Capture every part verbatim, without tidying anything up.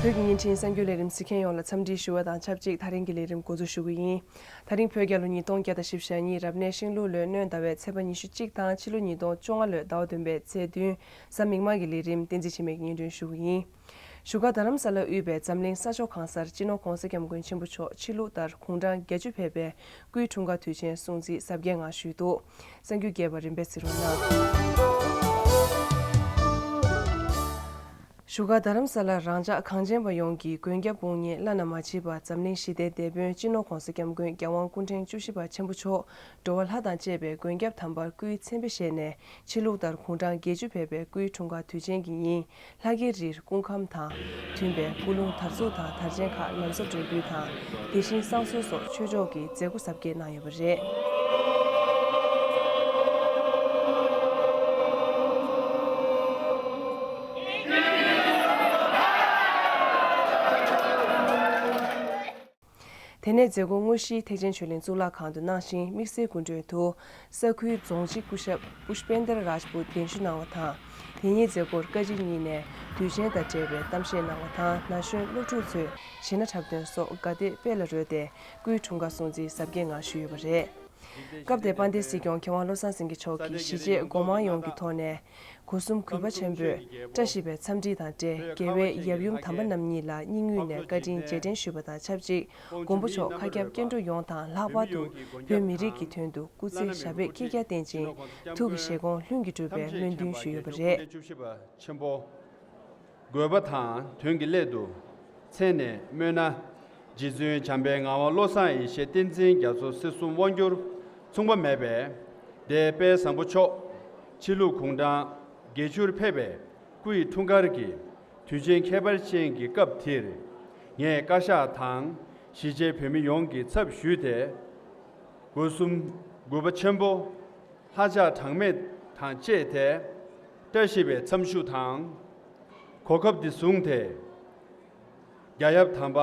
བོད་ཀྱི་བརྙན་འཕྲིན་གསར་འགྱུར་ལས་རིམ་གཟིགས་མཁན་ཡོངས་ལ་འཚམས་འདྲི་ཞུ་བ་དང་ཆབས་ཅིག་ད་རིང་གི་ལས་རིམ་འགོ་འཛུགས་ཞུ་གི་ཡིན། ད་རིང་བོད་རྒྱལ་ལོ་ཉིས་སྟོང་བརྒྱ་དང་བཞི་བཅུ་ཞེ་གཉིས་རབ་གནས་ཤིང་ལུག་ལོའི་སྣྲོན་ཟླ་བའི་ཚེས་པ་ཉི་ཤུ་གཅིག་དང་ཕྱི་ལོ་ཉིས་སྟོང་བཅོ་ལྔ་ལོའི་ཟླ་བ་བདུན་པའི་ཚེས་བདུན། གཟའ་མིག་དམར་གྱི་ལས་རིམ་བསྟན་འཛིན་འཆི་མེད་ཀྱིས་སྙན་སྒྲོན་ཞུ་གི་ཡིན། བཞུགས་སྒར་རྡ་རམ་ས་ལ་དབུས་པའི་འཛམ་གླིང་ས་ཕྱོགས་གང་སར་སྤྱི་ནོར་༸གོང་ས་༸སྐྱབས་མགོན་ཆེན་པོ་མཆོག་ཕྱི་ལུགས་ལྟར་དགུང་གྲངས་བརྒྱད་ཅུ་ཕེབས་པའི་སྐུའི་འཁྲུངས་སྐར་དུས་ཆེན་སྲུང་བརྩི་གཟབ་རྒྱས་ངང་ཞུས་འདུག་གསར་འགྱུར་རྒྱས་པ་རིམ་པས་གཟིགས་རོགས་གནང་། བཞུགས་སྒར་རྡ་རམ་ས་ལར་རང་ཅག་གངས་ཅན་པ་ཡོངས་ཀྱི་མགོན་སྐྱབས་དཔུང་གཉེན་བླ་ན་མ་མཆིས་པ་འཛམ་གླིང་ཞི་བདེའི་དེད་དཔོན་སྤྱི་ནོར་༸གོང་ས་༸སྐྱབས་མགོན་༸རྒྱལ་དབང་སྐུ་ཕྲེང་བཅུ་བཞི་པ་ཆེན་པོ་མཆོག་འགྲོ་བ་ལྷ་དང་བཅས་པའི་མགོན་སྐྱབས་དམ་པར་སྐུའི་མཚན་དཔེ་བཞེས་ནས་ཕྱི་ལུགས་ལྟར་དགུང་གྲངས་བརྒྱད་ཅུ་ཕེབས་པའི་སྐུའི་འཁྲུངས་སྐར་དུས་ཆེན་གྱི་ཉིན། ལྷ་རྒྱལ་རིར་སྐུ་ཁམས་དང་མཐུན་པའི་སྐུ་རླུང་དར་ཚུགས་དང་དར་ཆེན་ཁག་ལམ་ཟབ་སྒྲོན་འབུལ་དང་། དེ་བཞིན་བསང་གསོལ་སོགས་ཆོས་ཕྱོགས་ཀྱི་མཛད་སྒོ་གཟབ་རྒྱས་གནང་ཡོད་པ་རེད། དེ་ནས་མཛད་སྒོ་དངོས་གཞི་ཐེག་ཆེན་ཆོས་གླིང་གཙུག་ལག་ཁང་དུ་གནང་ཞིང་། དམིགས་བསལ་སྐུ་མགྲོན་དུ་ས་ཁུལ་རྫོང་སྤྱི་སྐུ་ཞབས་པུཤ་པེན་དར་རཱཇ་པུ་གདན་ཞུ་གནང་བ་དང་། དེ་ཉིན་མཛད་སྒོར་བཀའ་སྤྱི་གཉིས་ནས་དུས་ཆེན་དང་འབྲེལ་བའི་གཏམ་བཤད་གནང་བ་དང་། ན་གཞོན་སློབ་ཕྲུག་ཚོས་གཞས་སྣ་འཁྲབ་སྟོན་སོགས་དགའ་དད་དཔལ་ལ་རོལ་ཏེ་སྐུའི་འཁྲུངས་སྐར་སྲུང་བརྩི་གཟབ་རྒྱས་ངང་ཞུས་ཡོད་པ་རེད། སྐབས་དེར་དཔལ་ལྡན་སྲིད་སྐྱོང་མཁས་དབང་བློ་བཟང་སེང་གེ་མཆོག་གིས་གཞིས་བྱེས་སྒོ་མང་ཡོངས་ཀྱི་ཐོག་ནས། སྒོ་གསུམ་གུས་པ་ཆེན་པོས་བཀྲ་ཤིས་པའི་འཚམས་འདྲི་དང་འབྲེལ། རྒྱལ་བའི་ཡབ་ཡུམ་དམ་པ་རྣམ་གཉིས་ལ་སྙིང་དབུས་ནས་བཀའ་དྲིན་རྗེས་དྲན་ཞུས་པ་དང་ཆབས་ཅིག། མགོན་པོ་མཆོག་མཁའ་ཁྱབ་སྐྱེ་འགྲོ་ཡོངས་དང་། ལྷག་པར་དུ་བོད་མི་རིགས་ཀྱི་དོན་དུ་སྐུ་ཚེ་ཞབས་པད་བསྐལ་བརྒྱར་བརྟན་ཅིང་། ཐུགས་ཀྱི་བཞེད་དགོངས་ལྷུན་གྱིས་གྲུབ་པའི་སྨོན་འདུན་ཞུས་ཡོད་པ་རེད། དགོས་པ་དང་དོན་གྱི་སླད་དུ་མཚན་ནས་སྨོས་ན། རྗེ་བཙུན་བྱམས་པའི་ངག་དབང་བློ་བཟང་ཡེ་ཤེས་བསྟན་འཛིན་རྒྱ་མཚོ་སྲིད་གསུམ་དབང་བསྒྱུར་མཚུངས་པ་མེད་པའི་དེད་དཔོན་བཟང་པོ་མཆོག་ཕྱི་ལུགས་དགུང་གྲངས་བརྒྱད་ཅུར་ཕེབས་པའི་སྐུ་ཡི་འཁྲུངས་སྐར་གྱི་དུས་ཆེན་ཁྱད་པར་ཅན་གྱི་སྐབས་འདིར། ངས་བཀའ་ཤག་དང་གཞིས་བྱེས་བོད་མི་ཡོངས་ཀྱི་ཚབ་ཞུས་ཏེ། སྒོ་གསུམ་གུས་པ་ཆེན་པོ། ལྷ་ཕྱག་གྲངས་མེད་དང་བཅས་ཏེ། བཀྲ་ཤིས་པའི་འཚམས་ཞུ་དང་། གོ་སྐབས་འདི་བཟུང་སྟེ། རྒྱ་ཡབ་དམ་པ་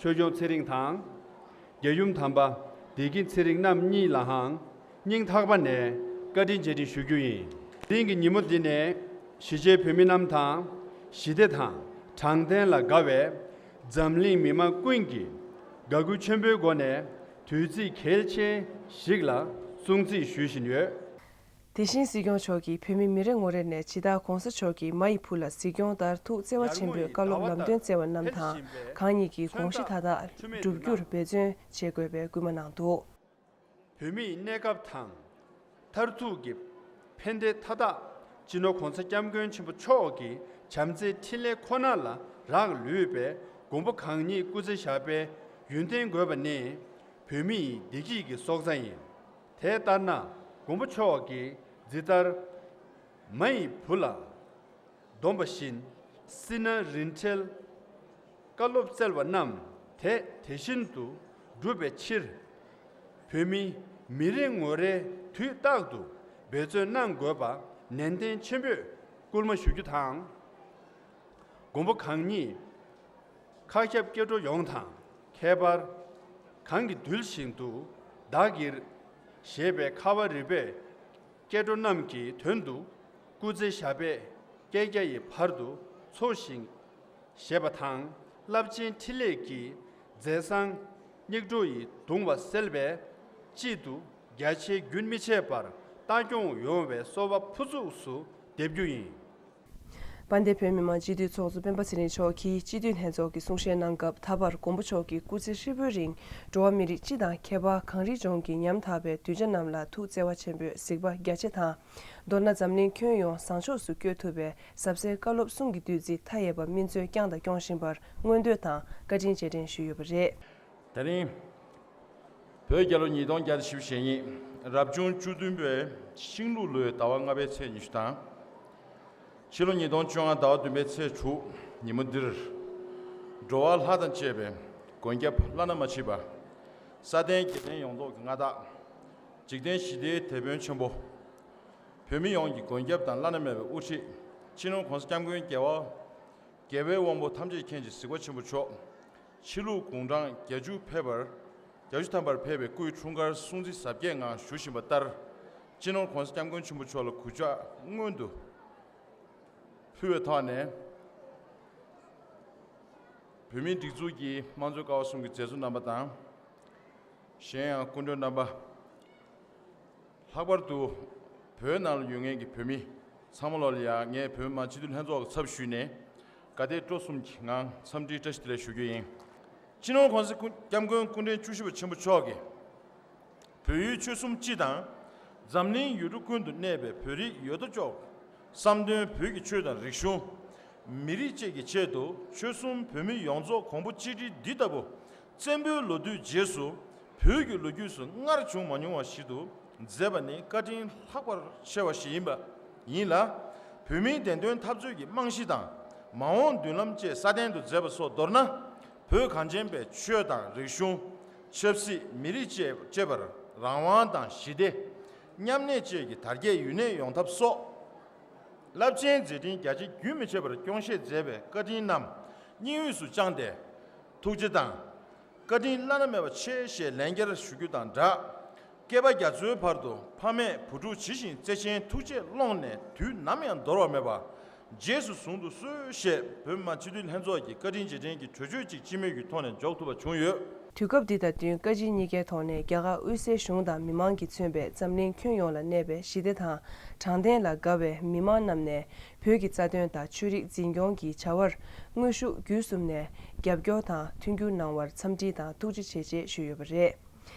ཆོས་སྐྱོང་ཚེ་རིང་དང་། རྒྱལ་ཡུམ་དམ་པ་བདེ་སྐྱིད་ཚེ་རིང་རྣམ་གཉིས་ལའང་སྙིང་ཐག་པ་ནས་བཀའ་དྲིན་རྗེས་དྲན་ཞུ་རྒྱུ་ཡིན། དེ་རིང་གི་ཉིན་མོ་འདི་ནས་གཞིས་བྱེས་བོད་མི་རྣམས་དང་། ཞི་བདེ་དང་དྲང་བདེན་ལ་དགའ་བའི་འཛམ་གླིང་མི་མང་ཀུན་གྱིས་དགའ་གུས་ཆེན་པོའི་སྒོ་ནས་དུས་ཚིགས་གལ་ཆེན་ཞིག་ལ་སྲུང་བརྩི་ཞུ་བཞིན་ཡོད། དེ་བཞིན་སྲིད་སྐྱོང་མཆོག་གིས་བོད་མི་མི་རེ་ངོ་རེ་ནས་ཇི་ལྟར་༸གོང་ས་མཆོག་གིས་མ་ཡི་བུ་ལ་གཟིགས་སྐྱོང་ལྟར་ཐུགས་བརྩེ་བ་ཆེན་པོས་བཀའ་སློབ་ལམ་སྟོན་བསྩལ་བ་རྣམས་དང་། གང་ཉིད་ཀྱིས་དགོངས་གཞི་མཐའ་དག་བསྒྲུབ་རྒྱུར་འབད་བརྩོན་བྱེད་དགོས་པའི་སྐུལ་མ་གནང་འདུག། བོད་མིའི་གནས་སྐབས་དང་མཐར་ཐུག་གི་ཕན་བདེ་མཐའ་དག་སྤྱི་ནོར་༸གོང་ས་༸སྐྱབས་མགོན་ཆེན་པོ་མཆོག་གི་བྱམས་བརྩེའི་འཕྲིན་ལས་ཁོ་ན་ལ་རག་ལུས་པའི་མགོན་པོ་གང་ཉིད་སྐུ་ཚེ་ཞབས་པད་ཡུན་བརྟན་དགོས་པ་ནི་བོད་མིའི་བདེ་སྐྱིད་ཀྱི་སྲོག་རྩ་ཡིན། དེ་ལྟར་ན་མགོན་པོ་མཆོག་གི་ཇི་ལྟར་མ་ཡི་བུ་ལ་འདོམས་པ་བཞིན་སྲིད་ན་རིན་བྲལ་བཀའ་སློབ་སྩལ་བ་རྣམས་དེ་དེ་བཞིན་དུ་བསྒྲུབ་པའི་ཕྱིར། བོད་མི་མི་རེ་ངོ་རེས་དུས་རྟག་ཏུ་འབད་བརྩོན་གནང་དགོས་པ་ནན་ཏན་ཆེན་པོས་སྐུལ་མ་ཞུ་རྒྱུ་དང་། མགོན་པོ་གང་ཉིད་མཁའ་ཁྱབ་སྐྱེ་འགྲོ་ཡོངས་དང་། ཁྱད་པར་གང་གི་གདུལ་ཞིང་དུ་བདག་གིར་བཞེས་པའི་ཁ་བ་རི་པའི་སྐྱེ་འགྲོ་རྣམས་ཀྱི་དོན་དུ་སྐུ་ཚེ་ཞབས་པད་བསྐལ་བརྒྱ་ཡི་བར་དུ་འཚོ་ཞིང་གཞེས་པ་དང་། རླབས་ཆེན་འཕྲིན་ལས་ཀྱི་མཛད་བཟང་སྙིགས་འགྲོ་ཡི་གདུང་བ་སེལ་བའི་དཀྱིལ་དུ་རྒྱ་ཆེའི་རྒྱུན་མི་ཆད་པར་ལྟ་སྐྱོང་ཡོང་བའི་གསོལ་བ་ཕུར་ཚུགས་སུ་འདེབས་རྒྱུ་ཡིན། དཔལ་ལྡན་བོད་མི་མང་སྤྱི་འཐུས་ཚོགས་གཙོ་སྤེན་པ་ཚེ་རིང་མཆོག་གིས་སྤྱི་འཐུས་ལྷན་ཚོགས་ཀྱི་གསུང་བཤད་གནང་སྐབས། ད་བར་མགོན་པོ་མཆོག་གི་སྐུ་ཚེ་ཧྲིལ་པོའི་རིང་འགྲོ་བ་མི་རིགས་སྤྱི་དང་ཁྱད་པར་གངས་རིའི་ལྗོངས་ཀྱི་ཉམ་ཐག་པའི་གདུལ་བྱ་རྣམས་ལ་ཐུགས་བརྩེ་བ་ཆེན་པོས་གཟིགས་པ་རྒྱ་ཆེ་དང་། མདོར་ན་འཛམ་གླིང་ཁྱོན་ཡོངས་བཟང་ཕྱོགས་སུ་བསྐྱོད་ཐུབ་པའི་ཟབ་གསལ་བཀའ་སློབ་གསུང་གི་བདུད་རྩི་མཐའ་ཡས་པ་སྨིན་སྩོལ་བསྐྱངས་དང་སྐྱོང་བཞིན་པར་མངོན་འདོད་དང་བཀའ་དྲིན་རྗེས་དྲན་ཞུས་ཡོད་པ་རེད། དེ་རིང་བོད་རྒྱལ་ལོ་ཉིས་སྟོང་བརྒྱ་དང་བཞི་བཅུ་ཞེ་གཉིས་རབ་བྱུང་བཅུ་བདུན་པའི་ཤིང་ལུག་ལོའི་ཟླ་བ་ལྔ་པའི་ཚེས་ཉི་ཤུ་དང་། ཕྱི་ལོ་ཉིས་སྟོང་བཅོ་ལྔ་ཟླ་བ་བདུན་པའི་ཚེས་དྲུག་ཉིན་མོ་འདིར། འགྲོ་བ་ལྷ་དང་བཅས་པའི་མགོན་སྐྱབས་བླ་ན་མ་མཆིས་པ། ས་སྟེང་རྒྱལ་བསྟན་ཡོངས་རྫོགས་ཀྱི་མངའ་བདག་འཇིག་རྟེན་ཞི་བདེའི་དེད་དཔོན་ཆེན་པོ། བོད་མི་ཡོངས་ཀྱི་མགོན་སྐྱབས་དང་བླ་ན་མེད་པའི་དབུ་ཁྲིད། སྤྱི་ནོར་༸གོང་ས་༸སྐྱབས་མགོན་རྒྱལ་བ། རྒྱལ་བའི་དབང་པོ་ཐམས་ཅད་མཁྱེན་ཅིང་གཟིགས་པ་ཆེན་པོ་མཆོག་ཕྱི་ལུགས་དགུང་གྲངས་བརྒྱད་ཅུ་ཕེབས་པར། བརྒྱད་ཅུ་ཐམ་པར་ཕེབས་པའི་སྐུའི་འཁྲུངས་སྐར་སྲུང་བརྩི་གཟབ་རྒྱས་ངང་ཞུ་བཞིན་པ་ལྟར། སྤྱི་ནོར་༸གོང་ས་༸སྐྱབས་མགོན་ཆེན་པོ་མཆོག་ལ་གུས་ཕྱག་སྔོན་དུ་ཕུལ་བའི་ཐོག་ནས། བོད་མིའི་སྒྲིག་འཛུགས་ཀྱི་དམངས་གཙོའི་ཀ་བ་གསུམ་གྱི་མཛད་གཙོ་རྣམ་པ་དང་། གཞན་ཡང་སྐུ་མགྲོན་རྣམ་པ། ལྷག་པར་དུ་བོད་ནང་ལ་ཡོད་མཁན་གྱི་བོད་མི་ཚང་མ་ལོག་ལ་ཡང་ངས་བོད་མི་མང་སྤྱི་འཐུས་ལྷན་ཚོགས་ཀྱི་ཚབ་ཞུས་ནས་དགའ་དད་སྤྲོ་གསུམ་གྱི་ངང་འཚམས་འདྲིའི་བཀྲ་ཤིས་བདེ་ལེགས་ཞུ་རྒྱུ་ཡིན། སྤྱི་ནོར་༸གོང་ས་༸སྐྱབས་མགོན་སྐུ་ཕྲེང་བཅུ་བཞི་པ་ཆེན་པོ་མཆོག་གིས། བོད་ཡུལ་ཆོལ་གསུམ་སྤྱི་དང་། འཛམ་གླིང་ཡུལ་གྲུ་ཀུན་ཏུ་གནས་པའི་བོད་རིགས་ཡོད་དོ་ཅོག་བསམ་དོན་བོད་ཀྱི་ཆོས་དང་རིག་གཞུང་། མི་རིགས་བཅས་ཀྱི་ཆེད་དུ་ཆོལ་གསུམ་བོད་མི་ཡོངས་རྫོགས་གོང་བུ་གཅིག་སྒྲིལ་འདི་ལྟ་བུ། བཙན་པོའི་ལོ་དུས་རྗེས་སུ་བོད་ཀྱི་ལོ་རྒྱུས་སུ་སྔར་བྱུང་མ་མྱོང་བ་ཞིག་ཏུ་མཛད་པ་ནི་བཀའ་དྲིན་ལྷག་པར་ཆེ་བ་ཞིག་ཡིན་པ་ཡིན་ལ། བོད་མིའི་བདེན་དོན་འཐབ་རྩོད་ཀྱི་རྨང་གཞི་དང་མ་འོངས་མདུན་ལམ་བཅས་སྲ་བརྟན་དུ་མཛད་པ་སོགས་མདོར་ན། བོད་གངས་ཅན་པའི་ཆོས་དང་རིག་གཞུང་། ཆབ་སྲིད་མི་རིགས་བཅས་བཅས་པར་རང་དབང་དང་ཞི་བདེ། མཉམ་གནས་བཅས་ཀྱི་དར་རྒྱས་ཡུན་གནས་ཡོང་ཐབས་སོགས། རླབས་ཆེན་མཛད་འཕྲིན་རྒྱ་ཆེ་རྒྱུན་མི་ཆད་པར་སྐྱོང་བཞེས་མཛད་པའི་བཀའ་དྲིན་རྣམས་སྙིང་དབུས་སུ་བཅངས་ཏེ། ཐུགས་རྗེ་དང་། བཀའ་དྲིན་བླ་ན་མེད་པ་ཆེ་ཞེས་ལན་བརྒྱར་ཞུ་རྒྱུ་དང་སྦྲགས། བསྐལ་པ་རྒྱ་མཚོའི་བར་དུ་ཕ་མས་བུ་ཕྲུག་ཇི་བཞིན་བརྩེ་ཆེན་ཐུགས་རྗེས་ཀློང་ནས་དུས་ནམ་ཡང་འདོར་བ་མེད་པ། རྗེས་སུ་བཟུང་དུ་གསོལ་ཞེས་བོད་མི་མང་སྤྱི་འཐུས་ལྷན་ཚོགས་ཀྱི་བཀའ་དྲིན་རྗེས་དྲན་གྱི་གྲོས་ཆོད་ཅིག་སྤྱི་མོས་ཀྱི་ཐོག་ནས་འཇོག་ཐུབ་པ་བྱུང་ཡོད། དུས་སྐབས་འདི་དང་བསྟུན་བཀའ་སྤྱི་གཉིས་ཀའི་ཐོག་ནས་རྒྱ་གར་དབུས་སའི་གཞུང་དང་མི་མང་གིས་མཚོན་པའི་འཛམ་གླིང་ཁྱོན་ཡོངས་ལ་གནས་པའི་ཞི་བདེ་དང་དྲང་བདེན་ལ་དགའ་བའི་མི་མང་རྣམས་ནས་བོད་ཀྱི་རྩ་དོན་དང་ཆོས་རིག་འཛིན་སྐྱོང་གི་བྱ་བར་དངོས་ཤུགས་བརྒྱུད་གསུམ་ནས་རྒྱབ་སྐྱོར་དང་མཐུན་འགྱུར་གནང་བར་འཚམས་འདྲི་དང་ཐུགས་རྗེ་ཆེ་ཞེས་ཞུས་ཡོད་པ་རེད།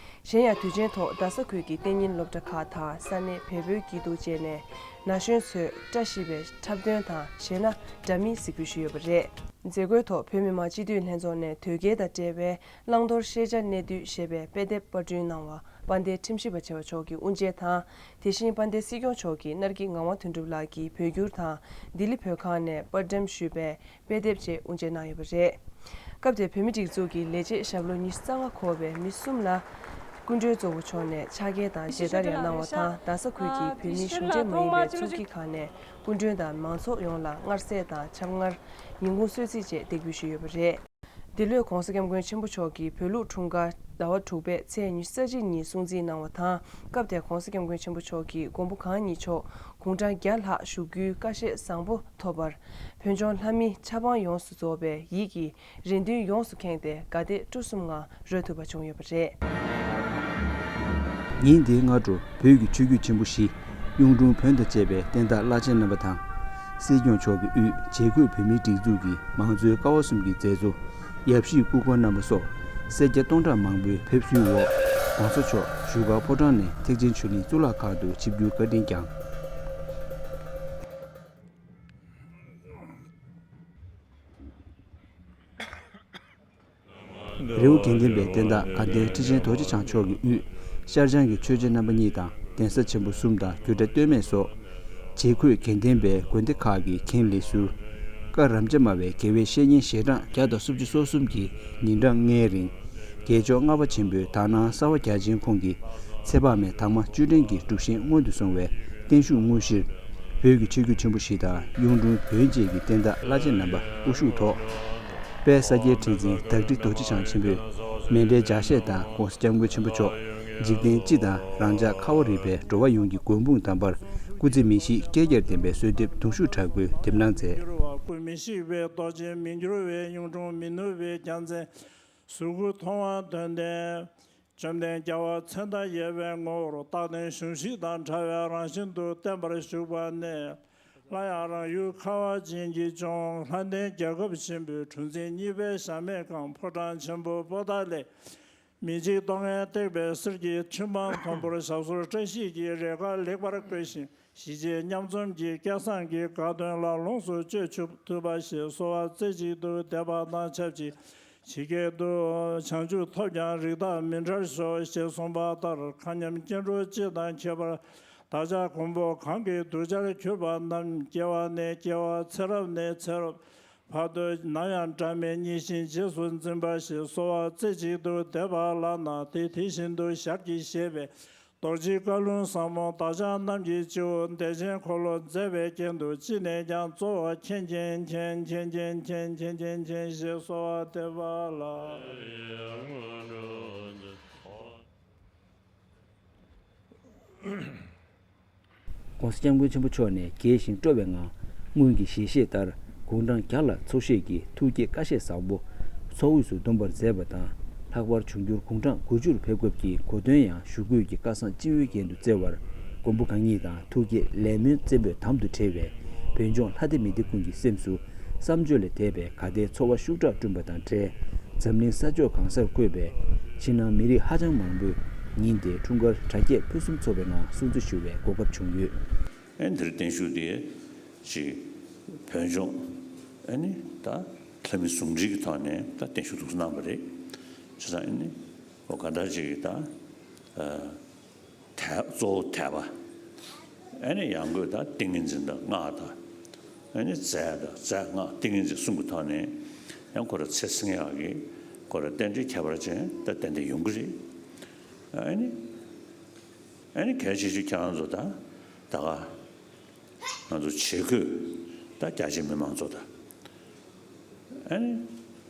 གཞན་ཡང་དུས་ཆེན་ཐོག་རྡ་ས་ཁུལ་གྱི་གཏན་ཉིན་སློབ་གྲྭ་ཁག་དང་ས་གནས་བལ་པོའི་སྐྱིད་སྡུག་བཅས་ནས་ན་གཞོན་ཚོས་བཀྲ་ཤིས་པའི་འཁྲབ་སྟོན་དང་གཞས་སྣ་འདྲ་མིན་གཟིགས་འབུལ་ཞུས་ཡོད་པ་རེད། མཛད་སྒོའི་ཐོག་བོད་མི་མང་སྤྱི་འཐུས་ལྷན་ཚོགས་ནས་དོལ་རྒྱལ་དང་འབྲེལ་བའི་བླང་དོར་ཤེས་བྱ་གནད་བསྡུས་ཞེས་པའི་དཔེ་དེབ་པར་སྐྲུན་གནང་བ་དཔལ་ལྡན་ཁྲིམས་ཞིབ་པ་ཆེ་བ་མཆོག་གིས་དབུ་འབྱེད་དང་། དེ་བཞིན་དཔལ་ལྡན་སྲིད་སྐྱོང་མཆོག་གིས་སྣར་སྐྱིད་ངག་དབང་དོན་གྲུབ་ལགས་ཀྱིས་བོད་བསྒྱུར་དང་ལྡི་ལི་བོད་ཁང་ནས་པར་འགྲེམས་ཞུས་པའི་དཔེ་དེབ་བཅས་དབུ་འབྱེད་གནང་ཡོད་པ་རེད། སྐབས་དེར་བོད་མིའི་སྒྲིག་འཛུགས་ཀྱི་ལས་བྱེད་ཞབས་ལོ་ཉི་ཤུ་རྩ་ལྔ་འཁོར་བའི་མི་གསུམ་ལ་སྐུ་མགྲོན་གཙོ་བོ་མཆོག་ནས་ཕྱག་འཁྱེར་དང་མཇལ་དར་ཡང་གནང་བ་དང་། རྡ་ས་ཁུལ་གྱི་བོད་མིའི་གཞུང་འབྲེལ་མ་ཡིན་པའི་ཚོགས་སྐྱིད་ཁག་ནས་སྐུ་མགྲོན་དང་མང་ཚོགས་ཡོངས་ལ་མངར་ཟས་དང་ཆབ་མངར། ཉིན་གུང་གསོལ་ཚིགས་བཅས་འདེགས་འབུལ་ཞུས་ཡོད་པ་རེད། འདི་ལོའི་༸གོང་ས་༸སྐྱབས་མགོན་ཆེན་པོ་མཆོག་གིས་བོད་ལུགས་འཁྲུངས་སྐར་ཟླ་བ་དྲུག་པའི་ཚེས་ཉི་ཤུ་རྩ་གཅིག་ཉིན་སྲུང་བརྩི་གནང་བ་དང་། སྐབས་དེར་༸གོང་ས་༸སྐྱབས་མགོན་ཆེན་པོ་མཆོག་གིས་མགོན་པོ་གང་ཉིད་མཆོག་དགུང་གྲངས་བརྒྱ་ལྷག་བཞུགས་རྒྱུའི་བཀའ་བཞེས་བཟང་པོ་ཐོབ་པར། བོད་ལྗོངས་ལྷ་མིའི་ཆབ་འབངས་ཡོངས་སུ་རྫོགས་པའི་ཡིད་ཀྱི་རེ་འདུན་ཡོངས་སུ་ཁེངས་ཏེ་དགའ་དད་སྤྲོ་གསུམ་ངང་རོལ་ཐུབ་པ་བྱུང་ཡོད་པ་རེད། ཉིན་འདིའི་སྔ་དྲོ་བོད་ཀྱི་ཆོས་བརྒྱུད་ཆེན་པོ་བཞི། གཡུང་དྲུང་བོན་དང་བཅས་པའི་བསྟན་བདག་བླ་ཆེན་རྣམ་པ་དང་། སྲིད་སྐྱོང་མཆོག་གི་དབུས་བྱེས་འཁོད་བོད་མིའི་སྒྲིག་འཛུགས་ཀྱི་མང་གཙོའི་ཀ་བ་གསུམ་གྱི་མཛད་གཙོ། ཡབ་གཞིས་སྐུ་འཁོར་རྣམ་པ་སོགས་སེར་སྐྱ་སྟོང་ཕྲག་མང་པོའི་ཕེབས་བསུའི་འོག་༸གོང་ས་མཆོག་བཞུགས་སྒར་ཕོ་བྲང་ནས་ཐེག་ཆེན་ཆོས་གླིང་གཙུག་ལག་ཁང་དུ་ཆིབས་བསྒྱུར་བཀའ་དྲིན་བསྐྱངས། རི་བོ་དགེ་ལྡན་པའི་བསྟན་བདག་དགའ་ལྡན་ཁྲི་ཆེན་རྡོ་རྗེ་འཆང་མཆོག་གི་དབུས་ཤར་བྱང་གི་ཆོས་རྗེ་རྣམ་པ་གཉིས་དང་གདན་ས་ཆེན་པོ་གསུམ་དང་རྒྱུད་གྲྭ་སྟོད་སྨད་སོགས། བྱེས་འཁོད་དགེ་ལྡན་པའི་དགོན་སྡེ་ཁག་གི་མཁན་ལས་ཟུར། བཀའ་རབ་འབྱམས་སྨྲ་བའི་དགེ་བའི་བཤེས་གཉེན་ཞལ་གྲངས་བརྒྱ་དང་སུམ་ཅུ་སོ་གསུམ་གྱིས་ཉིན་གྲངས་ལྔའི་རིང་། རྒྱལ་མཆོག་ལྔ་པ་ཆེན་པོའི་དག་སྣང་གསར་བ་རྒྱ་ཆེན་ཁོང་གི་ཚེ་དཔག་མེད་དྭངས་མ་བཅུད་ལྡན་གྱི་སྒྲུབ་བཞེངས་སྔོན་དུ་སོང་བའི་བརྟན་བཞུགས་དངོས་གཞིར། བོད་ཀྱི་ཆོས་བརྒྱུད་ཆེན་པོ་བཞི་དང་གཡུང་དྲུང་བོན་བཅས་ཀྱི་བསྟན་བདག་བླ་ཆེན་རྣམ་པ་དབུ་བཞུགས་ཐོག་དཔལ་ས་སྐྱའི་ཁྲི་འཛིན་བདག་ཁྲི་རྡོ་རྗེ་འཆང་ཆེན་པོས་མཎྜལ་ལྗགས་བཤད་དང་༸གོང་ས་༸སྐྱབས་མགོན་ཆེན་པོ་མཆོག་འཇིག་རྟེན་སྤྱི་དང་རང་ཅག་ཁ་བ་རི་པའི་འགྲོ་བ་ཡོངས་ཀྱི་མགོན་དཔུང་དམ་པར་སྐུ་ཚེ་མི་ཤིགས་བསྐལ་བརྒྱར་བརྟན་པའི་གསོལ་འདེབས་གདུང་ཤུགས་དྲག་པོས་འདེབས་གནང་མཛད། འགྱུར་བ་སྐུ་མི་ཤིགས་པའི་རྡོ་རྗེ། མི་འགྱུར་བའི་གཡུང་དྲུང་མི་ནུབ་པའི་རྒྱལ་མཚན། གཟུགས་སྐུ་མཐོང་བ་དོན་ལྡན། བཅོམ་ལྡན་རྒྱལ་བ་མཚན་དང་ཡལ་བའི་ངོ་བོར་རྟག་བརྟན་གཞོམ་གཞིག་དང་བྲལ་བའི་རང་བཞིན་དུ་བརྟན་པར་བཞུགས་པ་ནས། སླར་ཡང་རང་ཡུལ་ཁ་བ་ཅན་གྱི་ལྗོངས་ལྷ་ལྡན་རྒྱལ་ཁབ་ཆེན་པོའི་གྲུ་འཛིན་གཉིས་པའི་ཞབས་མེད་ཁང་ཕོ་བྲང་ཆེན་པོ་པོ་ཏཱ་ལའི་མི་འཇིགས་གདོང་ལྔས་བཏེགས་པའི་གསེར་གྱི་ཁྲི་འཕང་མཐོན་པོར་ཞབས་སོར་བཀྲ་ཤིས་ཀྱི་རེ་ཁཱ་ལེགས་པར་བཀོད་ཅིང་། ཞི་བྱེད་མཉམ་འཛོམས་ཀྱི་སྐལ་བཟང་གི་དགའ་སྟོན་ལ་ལོངས་སུ་སྤྱོད་ཆུབ་ཐུབ་པ་ཞེས་གསོལ་བ་རྩེ་གཅིག་ཏུ་འདེབས་པ་དང་ཆབས་ཅིག་ཇི་སྐད་དུ། བྱང་ཆུབ་ཐོབ་ཀྱང་རིགས་བདག་མི་འབྲལ་ཤོག་ཞེས་གསུངས་པ་ལྟར། མཁའ་མཉམ་སྐྱེ་འགྲོ་སྤྱི་དང་ཁྱད་པར་བདག་ཅག་མགོན་པོ་གང་གི་གདུལ་བྱར་གྱུར་པ་རྣམས་སྐྱེ་བ་ནས་སྐྱེ་བ། ཚེ་རབས་ནས་ཚེ་རབས་བར་དུ་ནམ་ཡང་བྲལ་མེད་ཉིད་བཞིན་རྗེས་སུ་འཛིན་པ་ཞེས་གསོལ་བ་རྩེ་གཅིག་ཏུ་འདེབས་པ་ལགས་ན། དེ་དེ་བཞིན་དུ་ཞལ་གྱིས་བཞེས་པའི་རྡོ་རྗེའི་བཀའ་ལུང་ཟབ་མོ་བདག་ཅག་རྣམས་ཀྱི་སྤྱི་བོ་བདེ་ཆེན་འཁོར་ལོ་མཛད་པའི་རྐྱེན་དུ་ཅི་ནས་ཀྱང་གཙོ་བོ་མཁྱེན་ཅིང་མཁྱེན། མཁྱེན་ཅིང་མཁྱེན། མཁྱེན་ཅིང་མཁྱེན་ཞེས་གསོལ་བ་འདེབས་པ་ལགས། ༸གོང་ས་༸སྐྱབས་མགོན་ཆེན་པོ་མཆོག་ནས་རྒྱས་ཤིང་སྤྲོ་བའི་ངང་སྔོན་གྱི་ཞལ་བཞེས་ལྟར་དགུང་གྲངས་བརྒྱ་ལ་ཚོགས་བཞེས་ཀྱི་ཐུགས་བསྐྱེད་བཀའ་བཞེས་བཟང་པོ་ མཚོ་དབུས་སུ་བསྡོམས་པར་མཛད་པ་དང་། ལྷག་པར་འབྱུང་འགྱུར་དགུང་གྲངས་དགུ་བཅུར་ཕེབས་སྐབས་ཀྱི་གོ་སྟོན་ཡང་ཞུ་སྐུལ་གྱི་བཀའ་བཟང་སྤྱི་བོའི་རྒྱན་དུ་བསྩལ་བར། མགོན་པོ་གང་ཉིད་དང་ཐུགས་བསྐྱེད་ལས་སྨོན་བཙན་པོས་དམ་དུ་ཁྲེལ་བའི་བོད་ལྗོངས་ལྷ་སྡེ་མི་སྡེ་ཀུན་གྱི་སེམས་སུ་བསམ་བརྗོད་ལས་འདས་པའི་དགའ་ལྡན་ཚོར་བ་ཤུགས་དྲག་བསྐྲུན་པ་དང་འབྲེལ། འཛམ་གླིང་ས་ཕྱོགས་གང་སར་བཀོད་པའི་ཕྱི་ནང་མི་རིགས་ཧ་ཅང་མང་པོས་ཉིན་དེའི་འཁྲུངས་སྐར་གྲ་རྒྱས་ཕུན་སུམ་ཚོགས་པའི་ངང་སྲུང་བརྩི་ཞུ་བའི་གོ་སྐབས་བྱུང་ཡོད། ཨེ་འདིར་བརྟན་བཞུགས་དེ་ཅིག་བོད་ལྗོངས་ཨེ་ནི་ད་ལྷ་མི་ཟུང་འབྲེལ་གྱི་ཐོག་ནས་ད་བརྟན་བཞུགས་འདུག་གནང་བ་རེད། བྱས་ཙང་ཨེ་ནི་འོ་ག་འདྲ་ཅིག་ད་ཨ་དད་གཙོ་བོ་དད་པ། ཨེ་ནི་ཡང་སྒོས་ད་ཏིང་ངེ་འཛིན་དང་སྔགས་དང་། ཨེ་ནི་རྫས་དང་རྫས་སྔགས་ཏིང་ངེ་འཛིན་གསུམ་གྱི་ཐོག་ནས་ཡང་ཁོ་ར་ཚེ་བསྲིང་ཡག་གི་ཁོ་ར་རྟེན་འབྲེལ་ཁྱད་པར་ཅན་ད་ཏན་ཏན་ཡོང་གི་རེད། ཨེ་ནི་ཨེ་ནི་གལ་ཆེ་ཤོས་ཁྱེད་རང་ཚོ་ད་ད་ག་ང་ཚོ་བྱེས་འཁོད་ད་རྒྱ་ཆེ་མི་མང་ཚོ་དང་། ཨེ་ནི་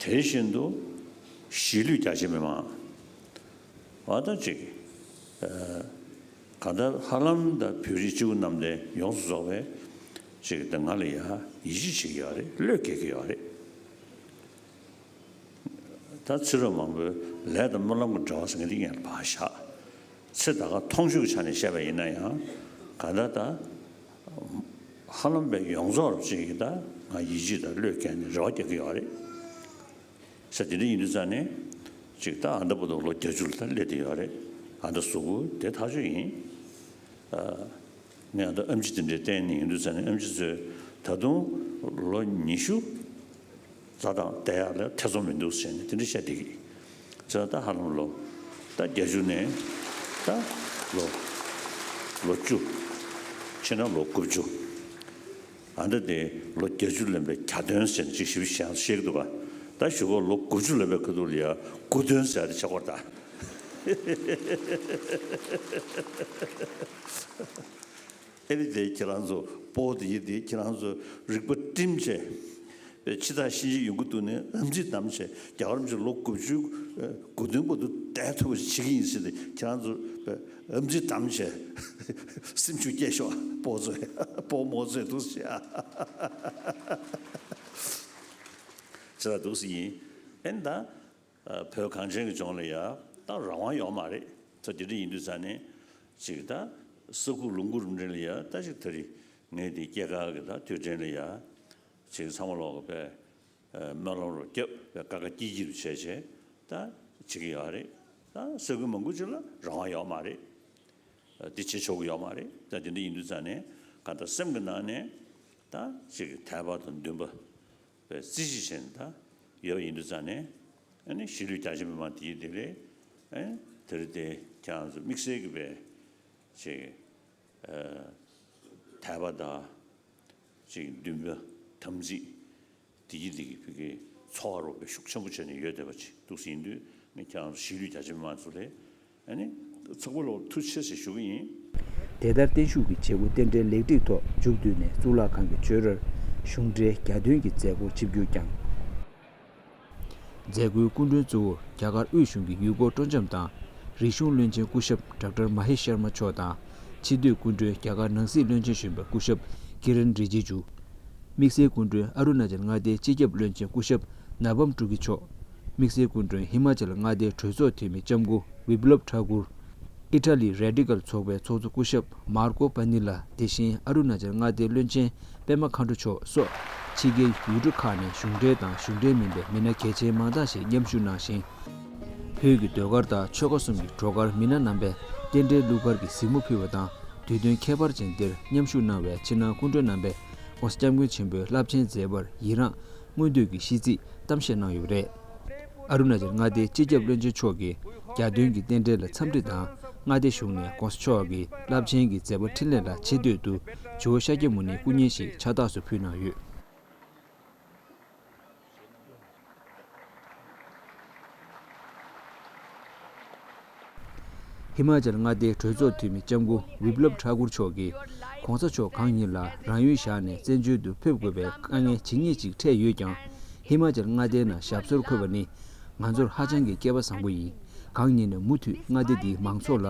དེ་བཞིན་དུ་གཞིས་ལུས་རྒྱ་ཆེ་མི་མང་བ་ད་ཅིག་ཨ་གང་ལྟར་ཧ་ལམ་ད་བོད་རིགས་སྤྱི་བོ་གནམ་བསྟན་ཡོངས་སུ་རྫོགས་པའི་ཅིག་ད་ང་ལ་ཡ་ཡིད་ཆེས་བྱེད་ཀྱི་ཡོད་རེད། བློས་འགེལ་གྱི་ཡོད་རེད། ད་ཚེ་རབས་མང་པོའི་ལས་དང་སྨོན་ལམ་གྱི་འབྲེལ་བ་ཟེར་མཁན་དེ་ཡང་ཕར་བཞག་ཚེ་ད་ག་མཐོང་ཆོས་ཀྱི་ཆ་ནས་བཤད་པ་ཡིན་ན་ཡང་ག་ད་ད་ཧ་ལམ་པའི་ཡོངས་རྫོགས་རབ་ཅིག་གིས་ད་ང་ཡིད་ཆེས་དང་བློས་འགེལ་ནས་རེ་བ་རྒྱག་གི་ཡོད་རེད། ས་དེ་འདྲ་ཡིན་དུས་ཙང་ནས་ཅིག་ད་ཨ་མདའ་བར་དུ་ལོ་བརྒྱད་ཅུ་ལ་ད་སླེབས་བསྡད་ཡོད་རེད། ཨ་མདའ་གཟུགས་པོ་དེ་ཐག་ཆོད་ཡིན། ངས་ད་ཨེམ་ཆི་དེ་འདྲའི་བསྟན་ནས་ཡིན་དུས་ཙང་ནས་ཨེམ་ཆི་ཚོས་ད་དུང་ལོ་ཉི་ཤུ་རྩ་དང་བསྡད་ཡག་ལ་ཐེ་ཚོམ་མི་འདུག་ཟེར་ནས་དེ་འདྲ་བཤད་བསྡད་ཀྱི། ཚོས་ད་ཧ་ལམ་ལོ་ད་བརྒྱད་ཅུ་ནས་ད་ལོ་ལོ་བཅུ། ཕྱི་ནང་ལོ་དགུ་བཅུ། ཨ་འདྲ་དེ་ལོ་བརྒྱད་ཅུ་ལོན་པའི་གྱ་སྟོན་ཟེར་ནས་ཅིག་ཞིབ་ཞིབ་བཤད་ཀྱི་འདུག་ག་ད་གཞུག་གུ་ལོ་དགུ་བཅུ་ལོན་པའི་ཁ་ཐུག་ལ་ཡ་དགུ་སྟོན་ཟེར་ཡ་དེ་ཆགས་ཀྱི་ཡོད་རེད་ད། ཨེ་ནི་དེ་ཁྱེད་རང་ཚོ་སྤོ་བོ་དེ་ཡིན་དེ་ཁྱེད་རང་ཚོ་རིག་པ་བསྒྲིམས་བྱས། པའི་ཕྱི་ཐག་ཤིང་བྱི་ཡོང་གི་འདུག་ནས་ཨམ་ཙི་བསྡམས་བྱས་རྒྱ་གར་མི་ཆོས་ལོ་དགུ་བཅུ་དགུ་སྟོན་བར་དུ་བསྡད་ཐུབ་པ་ཞིག་བྱེད་ཀྱི་ཡིན་ཟེར་ཏེ་ཁྱེད་རང་ཚོ་ཨམ་ཙི་བསྡམས་བྱས་སེམས་ཤུགས་སྐྱེད་ཤོག་སྤོ་བོ་ཚོས་སྤོ་བོ་མོ་ཚོས་འདུག་ཟེར་ཨ་ཅི་ལ་འདུག་ཟེར་ཡིན། ཨེ་ད། བོད་གངས་ཅན་གྱི་ལྗོངས་ལ་ཡ་ད་རང་དབང་ཡོད་མ་རེད། ད་དེ་འདྲ་ཡིན་དུས་ཙང་ནས་ཅིག་ད་ས་ཁུག་ལུང་ཁུག་རུ་འདྲེན་ལ་ཡ་ད་ཅིག་ད་རེས་ངས་དེ་སྐྱེས་སྐར་གི་ད་དུས་དྲན་ལ་ཡ་ཅིག་ཚང་མ་ལོག་གི་པས་སྨོན་ལམ་རུ་རྒྱབ་པས་ཀ་ཁ་སྐྱིད་སྐྱིད་རུ་བྱས་བྱས་ད་བྱེད་ཀྱི་ཡོད་རེད། ད་ས་ཁུལ་མང་པོ་ཅིག་ལ་རང་དབང་ཡོད་མ་རེད། འདི་བྱེད་ཆོག་གི་ཡོད་མ་རེད། ད་དེ་འདྲ་ཡིན་དུས་ཙང་ནས་ག་ད་སེམས་ཀྱི་ནང་ནས་ད་ཅིག་དད་པ་དང་འདུན་པ། བའི་རྩིས་གཞི་བྱས་ནས་ད་ཡོད་ཡིན་དུས་ཙང་ནས་ཨ་ནི་གཞིས་ལུས་རྒྱ་ཆེ་མི་མང་དེའི་དེ་ལས་ཨ་ནི་དེ་རིང་དེ་ཁྱེད་རང་ཚོ་དམིགས་བསལ་གྱི་བའི་ཅིག་ཨ་དད་པ་དང་ཅིག་འདུན་པ་དམ་ཚིག་དེ་གི་དེ་གི་བི་གི་ཚོར་བ་རོགས་པའི་ཤུགས་ཆེན་པོ་བྱས་ནས་ཡོད་བསྡད་པ་ཅིག་འདུག་ཟིན་དུས་ནི་ཁྱེད་རང་ཚོ་གཞིས་ལུས་རྒྱ་ཆེ་མི་མང་ཚོ་ལས། ཨ་ནི། ཚོགས་པ་ལ་ཐུགས་རྗེ་ཆེ་ཞུ་གི་ཡིན། དེ་ལྟར་བརྟན་བཞུགས་ཀྱི་བྱེད་སྒོ་རྟེན་འབྲེལ་ལེགས་སྒྲིག་ཐོག་མཇུག་བསྡུས་ནས་གཙུག་ལག་ཁང་གི་ཆོས་རར་གཞུང་འབྲེལ་གྱ་སྟོན་གྱི་མཛད་སྒོ་ཆིབས་བསྒྱུར་བསྐྱངས། མཛད་སྒོའི་སྐུ་མགྲོན་གཙོ་བོར་རྒྱ་གར་དབུས་གཞུང་གི་ཡུལ་སྐོར་སྤྲོ་འཆམ་དང་རིག་གཞུང་བློན་ཆེན་སྐུ་ཞབས་ཌོག་ཊར་མ་ཧེ་ཤར་མ་མཆོག་དང་། ཕྱི་སྡོད་སྐུ་མགྲོན་རྒྱ་གར་ནང་སྲིད་བློན་ཆེན་གཞོན་པ་སྐུ་ཞབས་ཀི་རན་རི་ཇི་ཇུ། དམིགས་བསལ་སྐུ་མགྲོན་ཨ་རུ་ན་ཅལ་མངའ་སྡེའི་སྤྱི་ཁྱབ་བློན་ཆེན་སྐུ་ཞབས་ན་བམ་ཀྲུ་ཀི་མཆོག་དམིགས་བསལ་སྐུ་མགྲོན་ཧི་མ་ཅལ་མངའ་སྡེའི་གྲོས་ཚོགས་འཐུས་མི་ལྕམ་སྐུ་བི་པ་ལབ་ཐ་ཀུར། ཨི་ཊ་ལི་རེ་ཌི་ཀལ་ཚོགས་པའི་ཚོགས་གཙོ་སྐུ་ཞབས་མར་ཀོ་པ་ནི་ལ། དེ་བཞིན་ཨ་རུ་ན་ཅལ་མངའ་སྡེའི་བློན་ཆེན་པད་མ་མཁའ་འགྲོ་མཆོག་སོགས་ཕྱི་རྒྱལ་ཡུལ་གྲུ་ཁག་ནས་གཞུང་འབྲེལ་དང་གཞུང་འབྲེལ་མིན་པའི་མི་སྣ་གལ་ཆེན་མང་དག་ཞིག་མཉམ་ཞུགས་གནང་ཞིང་། བོད་ཀྱི་ཟློས་གར་དང་ཆོལ་ཁ་གསུམ་གྱི་སྒྲོལ་དཀར་མི་སྣ་རྣམ་པས་རྟེན་འབྲེལ་གླུ་གར་གྱི་གཟིགས་མོ་ཕུལ་བ་དང་། དུས་སྟོན་ཁྱད་པར་ཅན་འདིར་མཉམ་ཞུགས་གནང་བའི་ཕྱི་ནང་སྐུ་མགྲོན་རྣམ་པས་༸གོང་ས་༸སྐྱབས་མགོན་ཆེན་པོའི་རླབས་ཆེན་མཛད་པར་ཡི་རངས་མངོན་འདོད་ཀྱི་ཤིས་ཚིག་གཏམ་བཤད་གནང་ཡོད་པ་རེད། ཨ་རུ་ན་ཅལ་མངའ་སྡེའི་སྤྱི་ཁྱབ་བློན་ཆེན་མཆོག་གིས་གྱ་སྟོན་གྱི་རྟེན་འབྲེལ་ལ་འཚམས་འདྲི་དང་། མངའ་སྡེ་གཞུང་ནས་༸གོང་ས་མཆོག་གི་རླབས་ཆེན་གྱི་མཛད་པ་འཕྲིན་ལས་ལ་ཆེ་བསྟོད་དུ་ཇོ་བོ་ཤཱཀྱ་མུ་ནེའི་སྐུ་བརྙན་ཞིག་ཕྱག་རྟགས་སུ་ཕུལ་གནང་ཡོད། ཧི་མ་ཅལ་མངའ་སྡེའི་གྲོས་ཚོགས་འཐུས་མི་ལྕམ་སྐུ་བི་པ་ལབ་ཐ་ཀུར་མཆོག་གིས་༸གོང་ས་མཆོག་གང་ཉིད་ལ་རང་ཡུལ་བཞག་ནས་བཙན་བྱོལ་དུ་ཕེབས་དགོས་པའི་དཀའ་ངལ་ཇི་སྙེད་ཅིག་འཕྲད་ཡོད་ཀྱང་། ཧི་མ་ཅལ་མངའ་སྡེའི་ནང་ཞབས་སོར་འཁོད་པ་ནི་ང་ཚོར་ཧ་ཅང་གི་སྐལ་བ་བཟང་པོ་ཡིན། གང་ཉིད་ནས་མུ་མཐུད་མངའ་སྡེ་འདིའི་མང་ཚོགས་ལ་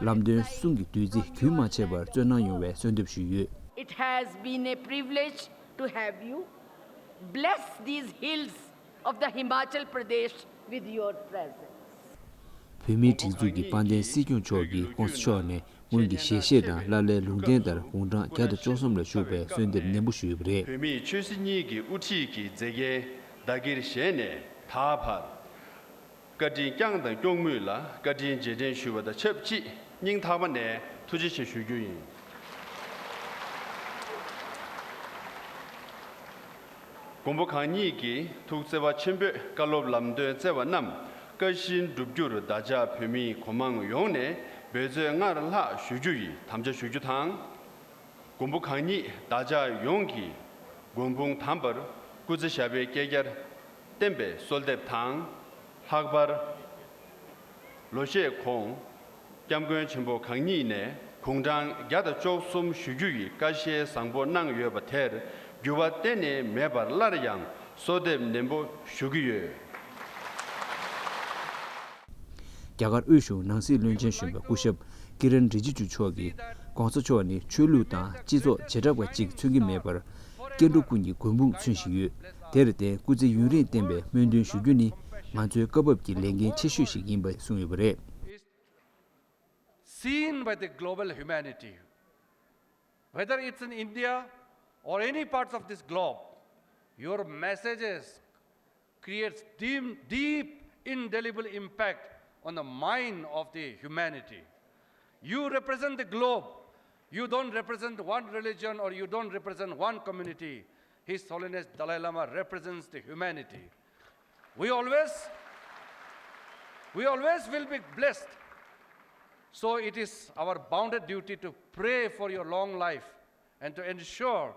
ལམ་སྟོན་གསུང་གི་བདུད་རྩི་རྒྱུན་མ་ཆད་པར་སྩོལ་གནང་ཡོང་བའི་གསོལ་འདེབས་ཞུས་ཡོད། It has been a privilege to have you bless these hills of the Himachal Pradesh with your presence. བོད་མིའི་སྒྲིག་འཛུགས་ཀྱི་དཔལ་ལྡན་སྲིད་སྐྱོང་མཆོག་གིས་༸གོང་ས་མཆོག་ནས་སྔོན་གྱི་ཞལ་བཞེས་དང་བླ་གླའི་ལུང་བསྟན་ལྟར་དགུང་གྲངས་བརྒྱ་དང་བཅུ་གསུམ་ལ་བཞུགས་པའི་གསོལ་འདེབས་ནན་པོ་ཞུས་ཡོད་པ་རེད། བོད་མིའི་ཆོས་སྲིད་གཉིས་ཀྱི་དབུ་ཁྲིད་ཀྱི་མཛད་འགན་བདག་གིར་བཞེས་ནས་ད་བར། བཀའ་དྲིན་བསྐྱངས་དང་སྐྱོང་མུས་ལ་བཀའ་དྲིན་རྗེས་དྲན་ཞུ་བ་དང་ཆབས་ཅིག་སྙིང་ཐག་པ་ནས་ཐུགས་རྗེ་ཆེ་ཞུ་རྒྱུ་ཡིན། མགོན་པོ་གང་ཉིད་ཀྱི་ཐུགས་བརྩེ་བ་ཆེན་པོས་བཀའ་སློབ་ལམ་སྟོན་བསྩལ་བ་རྣམས་བཀའ་བཞིན་སྒྲུབ་རྒྱུར་བདག་ཅག་བོད་མིའི་གོ་མང་ཡོངས་ནས་འབད་རྩོལ་སྔར་ལྷག་ཞུ་རྒྱུ་ཡི་དམ་བཅའ་ཞུ་རྒྱུ་དང་། མགོན་པོ་གང་ཉིད་བདག་ཅག་ཡོངས་ཀྱི་མགོན་དཔུང་དམ་པར་སྐུ་ཚེ་ཞབས་པད་བསྐལ་བརྒྱར་བརྟན་པའི་གསོལ་འདེབས་དང་། ལྷག་པར། ལོ་ཤས་གོང་། སྐྱབས་མགོན་ཆེན་པོ་གང་ཉིད་ནས་དགུང་གྲངས་བརྒྱ་དང་བཅུ་གསུམ་བཞུགས་རྒྱུ་ཡི་བཀའ་བཞེས་བཟང་པོ་གནང་ཡོད་པ་དེར་འགྱུར་བ་གཏན་ནས་མེད་པར་སླར་ཡང་གསོལ་འདེབས་ནན་པོ་ཞུ་གི་ཡོད། རྒྱ་གར་དབུས་གཞུང་ནང་སྲིད་བློན་ཆེན་གཞོན་པ་སྐུ་ཞབས་ཀི་རན་རི་ཇི་ཇུ་མཆོག་གིས་༸གོང་ས་མཆོག་ནི་ཆོས་ལུགས་དང་སྤྱི་ཚོགས་བྱེ་བྲག་པ་གཅིག་མཚོན་གྱི་མེད་པར། སྐྱེ་འགྲོ་ཀུན་གྱི་མགོན་དཔུང་མཚོན་བཞིན་ཡོད། དེར་བརྟེན་སྐུ་ཚེ་ཡུན་རིང་བརྟན་པའི་སྨོན་འདུན་ཞུ་རྒྱུ་ནི་ང་ཚོའི་སྐབས་བབ་ཀྱི་ལས་འགན་ཆེ་ཤོས་ཤིག་ཡིན་པ་གསུངས་ཡོད་པ་རེད། Seen by the global humanity. Whether it's in India or any parts of this globe, your messages creates deep, deep, indelible impact on the mind of the humanity. You represent the globe. You don't represent one religion or you don't represent one community. His Holiness Dalai Lama represents the humanity. We always, we always will be blessed. So it is our bounden duty to pray for your long life and to ensure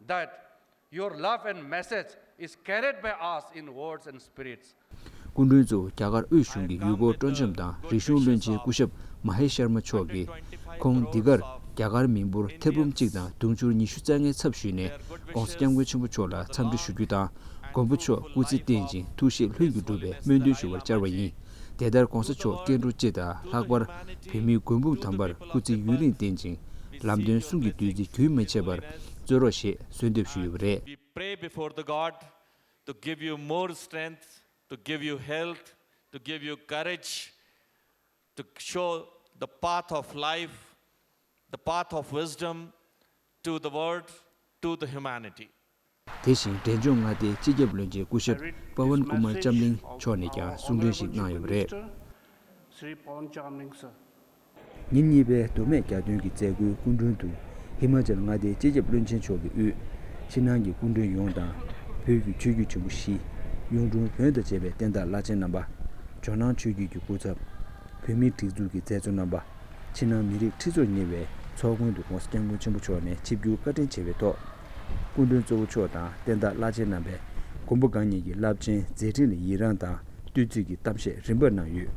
that your love and message is carried by us in words and spirits. སྐུ་མགྲོན་གཙོ་བོ་རྒྱ་གར་དབུས་གཞུང་གི་ཡུལ་སྐོར་སྤྲོ་འཆམ་དང་རིག་གཞུང་བློན་ཆེན་སྐུ་ཞབས་མ་ཧེ་ཤར་མ་མཆོག་གིས་ཁོང་འདི་གར་རྒྱ་གར་མི་འབོར་ཐེར་འབུམ་གཅིག་དང་དུང་ཕྱུར་ཉི་ཤུ་རྩ་ལྔའི་ཚབ་ཞུས་ནས་༸གོང་ས་༸སྐྱབས་མགོན་ཆེན་པོ་མཆོག་ལ་འཚམས་འདྲི་ཞུ་རྒྱུ་དང་མགོན་པོ་མཆོག་སྐུ་ཚེ་བརྟན་ཅིང་ཐུགས་བཞེད་ལྷུན་གྱིས་འགྲུབ་པའི་སྨོན་འདུན་ཞུ་བར་བཅར་བ་ཡིན། དེ་ལྟར་༸གོང་ས་མཆོག་སྐྱེ་འགྲོ་སྤྱི་དང་ལྷག་པར་བོད་མིའི་མགོན་དཔུང་དམ་པར་སྐུ་ཚེ་ཡུན་རིང་བརྟན་ཅིང་ལམ་སྟོན་གསུང་གི་བདུད་རྩི་རྒྱུན་མི་ཆད་པར་སྩོལ་རོགས་ཞེས་གསོལ་འདེབས་ཞུས་ཡོད་པ་རེད། We pray before the God to give you more strength, to give you health, to give you courage, to show the path of life, the path of wisdom to the world, to the humanity. དེ་བཞིན་འབྲས་ལྗོངས་མངའ་སྡེའི་སྤྱི་ཁྱབ་བློན་ཆེན་སྐུ་ཞབས་པ་ཝན་ཀུ་མར་ལྕམ་གླིང་མཆོག་ནས་ཀྱང་གསུང་འཕྲིན་ཞིག་གནང་ཡོད་པ་རེད། ཉིན་གཉིས་པའི་མདོ་སྨད་རྒྱལ་སྟོན་གྱི་མཛད་སྒོའི་སྐུ་མགྲོན་དུ་ཧི་མ་ཅལ་མངའ་སྡེའི་སྤྱི་ཁྱབ་བློན་ཆེན་མཆོག་གིས་དབུས་ཕྱི་ནང་གི་སྐུ་མགྲོན་ཡོངས་དང་བོད་ཀྱི་ཆོས་བརྒྱུད་ཆེན་པོ་བཞི་གཡུང་དྲུང་བོན་དང་བཅས་པའི་བསྟན་བདག་བླ་ཆེན་རྣམ་པ། ཇོ་ནང་ཆོས་བརྒྱུད་ཀྱི་སྐུ་ཚབ། བོད་མིའི་སྒྲིག་འཛུགས་ཀྱི་མཛད་གཙོ་རྣམ་པ། ཕྱི་ནང་མི་རིགས་ཁྲི་ཚོར་ཉེ་བའི་ཚོགས་མགོན་དུ་༸གོང་ས་༸སྐྱབས་མགོན་ཆེན་པོ་མཆོག་ནས་ཆིབས་བསྒྱུར་བཀའ་དྲིན་ཆེ་བའི་ཐོག་སྐུ་མགྲོན་གཙོ་བོ་མཆོག་དང་བསྟན་བདག་བླ་ཆེན་རྣམ་པས་མགོན་པོ་གང་ཉིད་ཀྱི་རླབས་ཆེན་མཛད་འཕྲིན་ལ་ཡི་རངས་དང་བསྟོད་ཚིག་གི་གཏམ་བཤད་རིམ་པར་གནང་ཡོད།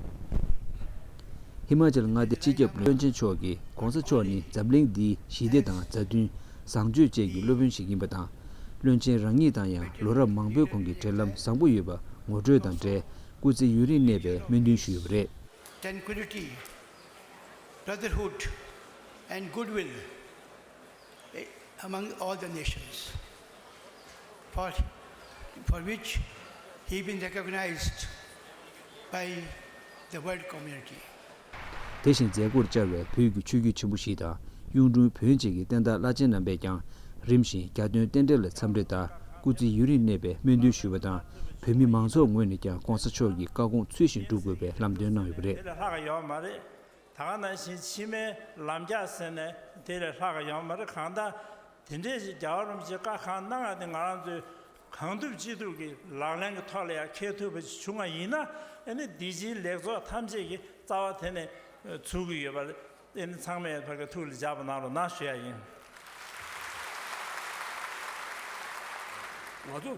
ཧི་མ་ཅལ་མངའ་སྡེའི་སྤྱི་ཁྱབ་བློན་ཆེན་མཆོག་གིས་༸གོང་ས་མཆོག་ནི་འཛམ་གླིང་འདིའི་ཞི་བདེ་དང་མཛའ་མཐུན། བཟང་སྤྱོད་བཅས་ཀྱི་སློབ་དཔོན་ཞིག་ཡིན་པ་དང་། བློན་ཆེན་རང་ཉིད་དང་ཡང་ལོ་རབས་མང་པོའི་གོང་གི་འབྲེལ་ལམ་བཟང་པོ་ཡོད་པ་ངོ་སྤྲོད་དང་འབྲེལ་སྐུ་ཚེ་ཡུན་རིང་གནས་པའི་སྨོན་འདུན་ཞུས་ཡོད་པ་རེད། Tranquility, brotherhood, and goodwill among all the nations, for, for which he been recognized by the world community. དེ་བཞིན་མཛད་སྒོར་བཅར་བའི་བོད་ཀྱི་ཆོས་བརྒྱུད་ཆེན་པོ་བཞི་དང་གཡུང་དྲུང་བོན་བཅས་ཀྱི་བསྟན་བདག་བླ་ཆེན་རྣམ་པས་ཀྱང་རིམ་བཞིན་རྒྱལ་སྟོན་རྟེན་འབྲེལ་ལ་འཚམས་འདྲི་དང་སྐུ་ཚེ་ཡུན་རིང་གནས་པའི་སྨོན་འདུན་ཞུས་པ་དང་བོད་མི་མང་ཚོགས་ངོས་ནས་ཀྱང་༸གོང་ས་མཆོག་གི་བཀའ་དགོངས་ཚུལ་བཞིན་སྒྲུབ་དགོས་པའི་ལམ་སྟོན་གནང་ཡོད་པ་རེད། དེ་ལས་ལྷག་ཡོད་མ་རེད། ད་ག་ནང་བཞིན་ཕྱི་མའི་ལམ་རྒྱགས་ཟེར་ནས་དེ་ལས་ལྷག་ཡོད་མ་རེད། གང་ལྟར་དེ་འདྲས་ཞིག་རྒྱལ་བ་རིན་པོ་ཆེས་བཀའ་གང་གནང་ཡ་དེ་ང་རང་ཚོས་གང་ཐུབ་ཅི་ཐུབ་ཀྱིས་ལག་ལེན་གྱི་ཐོག་ལ་ཡང་འཁེལ་ཐུབ་པ་ཞིག་བྱུང་བ་ཡིན་ན་ཨ་ནི་འདི་ཕྱིའི་ལེགས་ཚོགས་ཐམས་ཅད་ཀྱི་རྩ་བ་དེ་ནས་ཚུགས་ཀྱི་ཡོད་པ་ཨ་ནི་ཚང་མས་ཕ་གི་ཐུགས་ལ་འཇགས་པ་གནང་རོགས་གནང་ཞུ་ཡ་ཡིན། ང་ཚོ་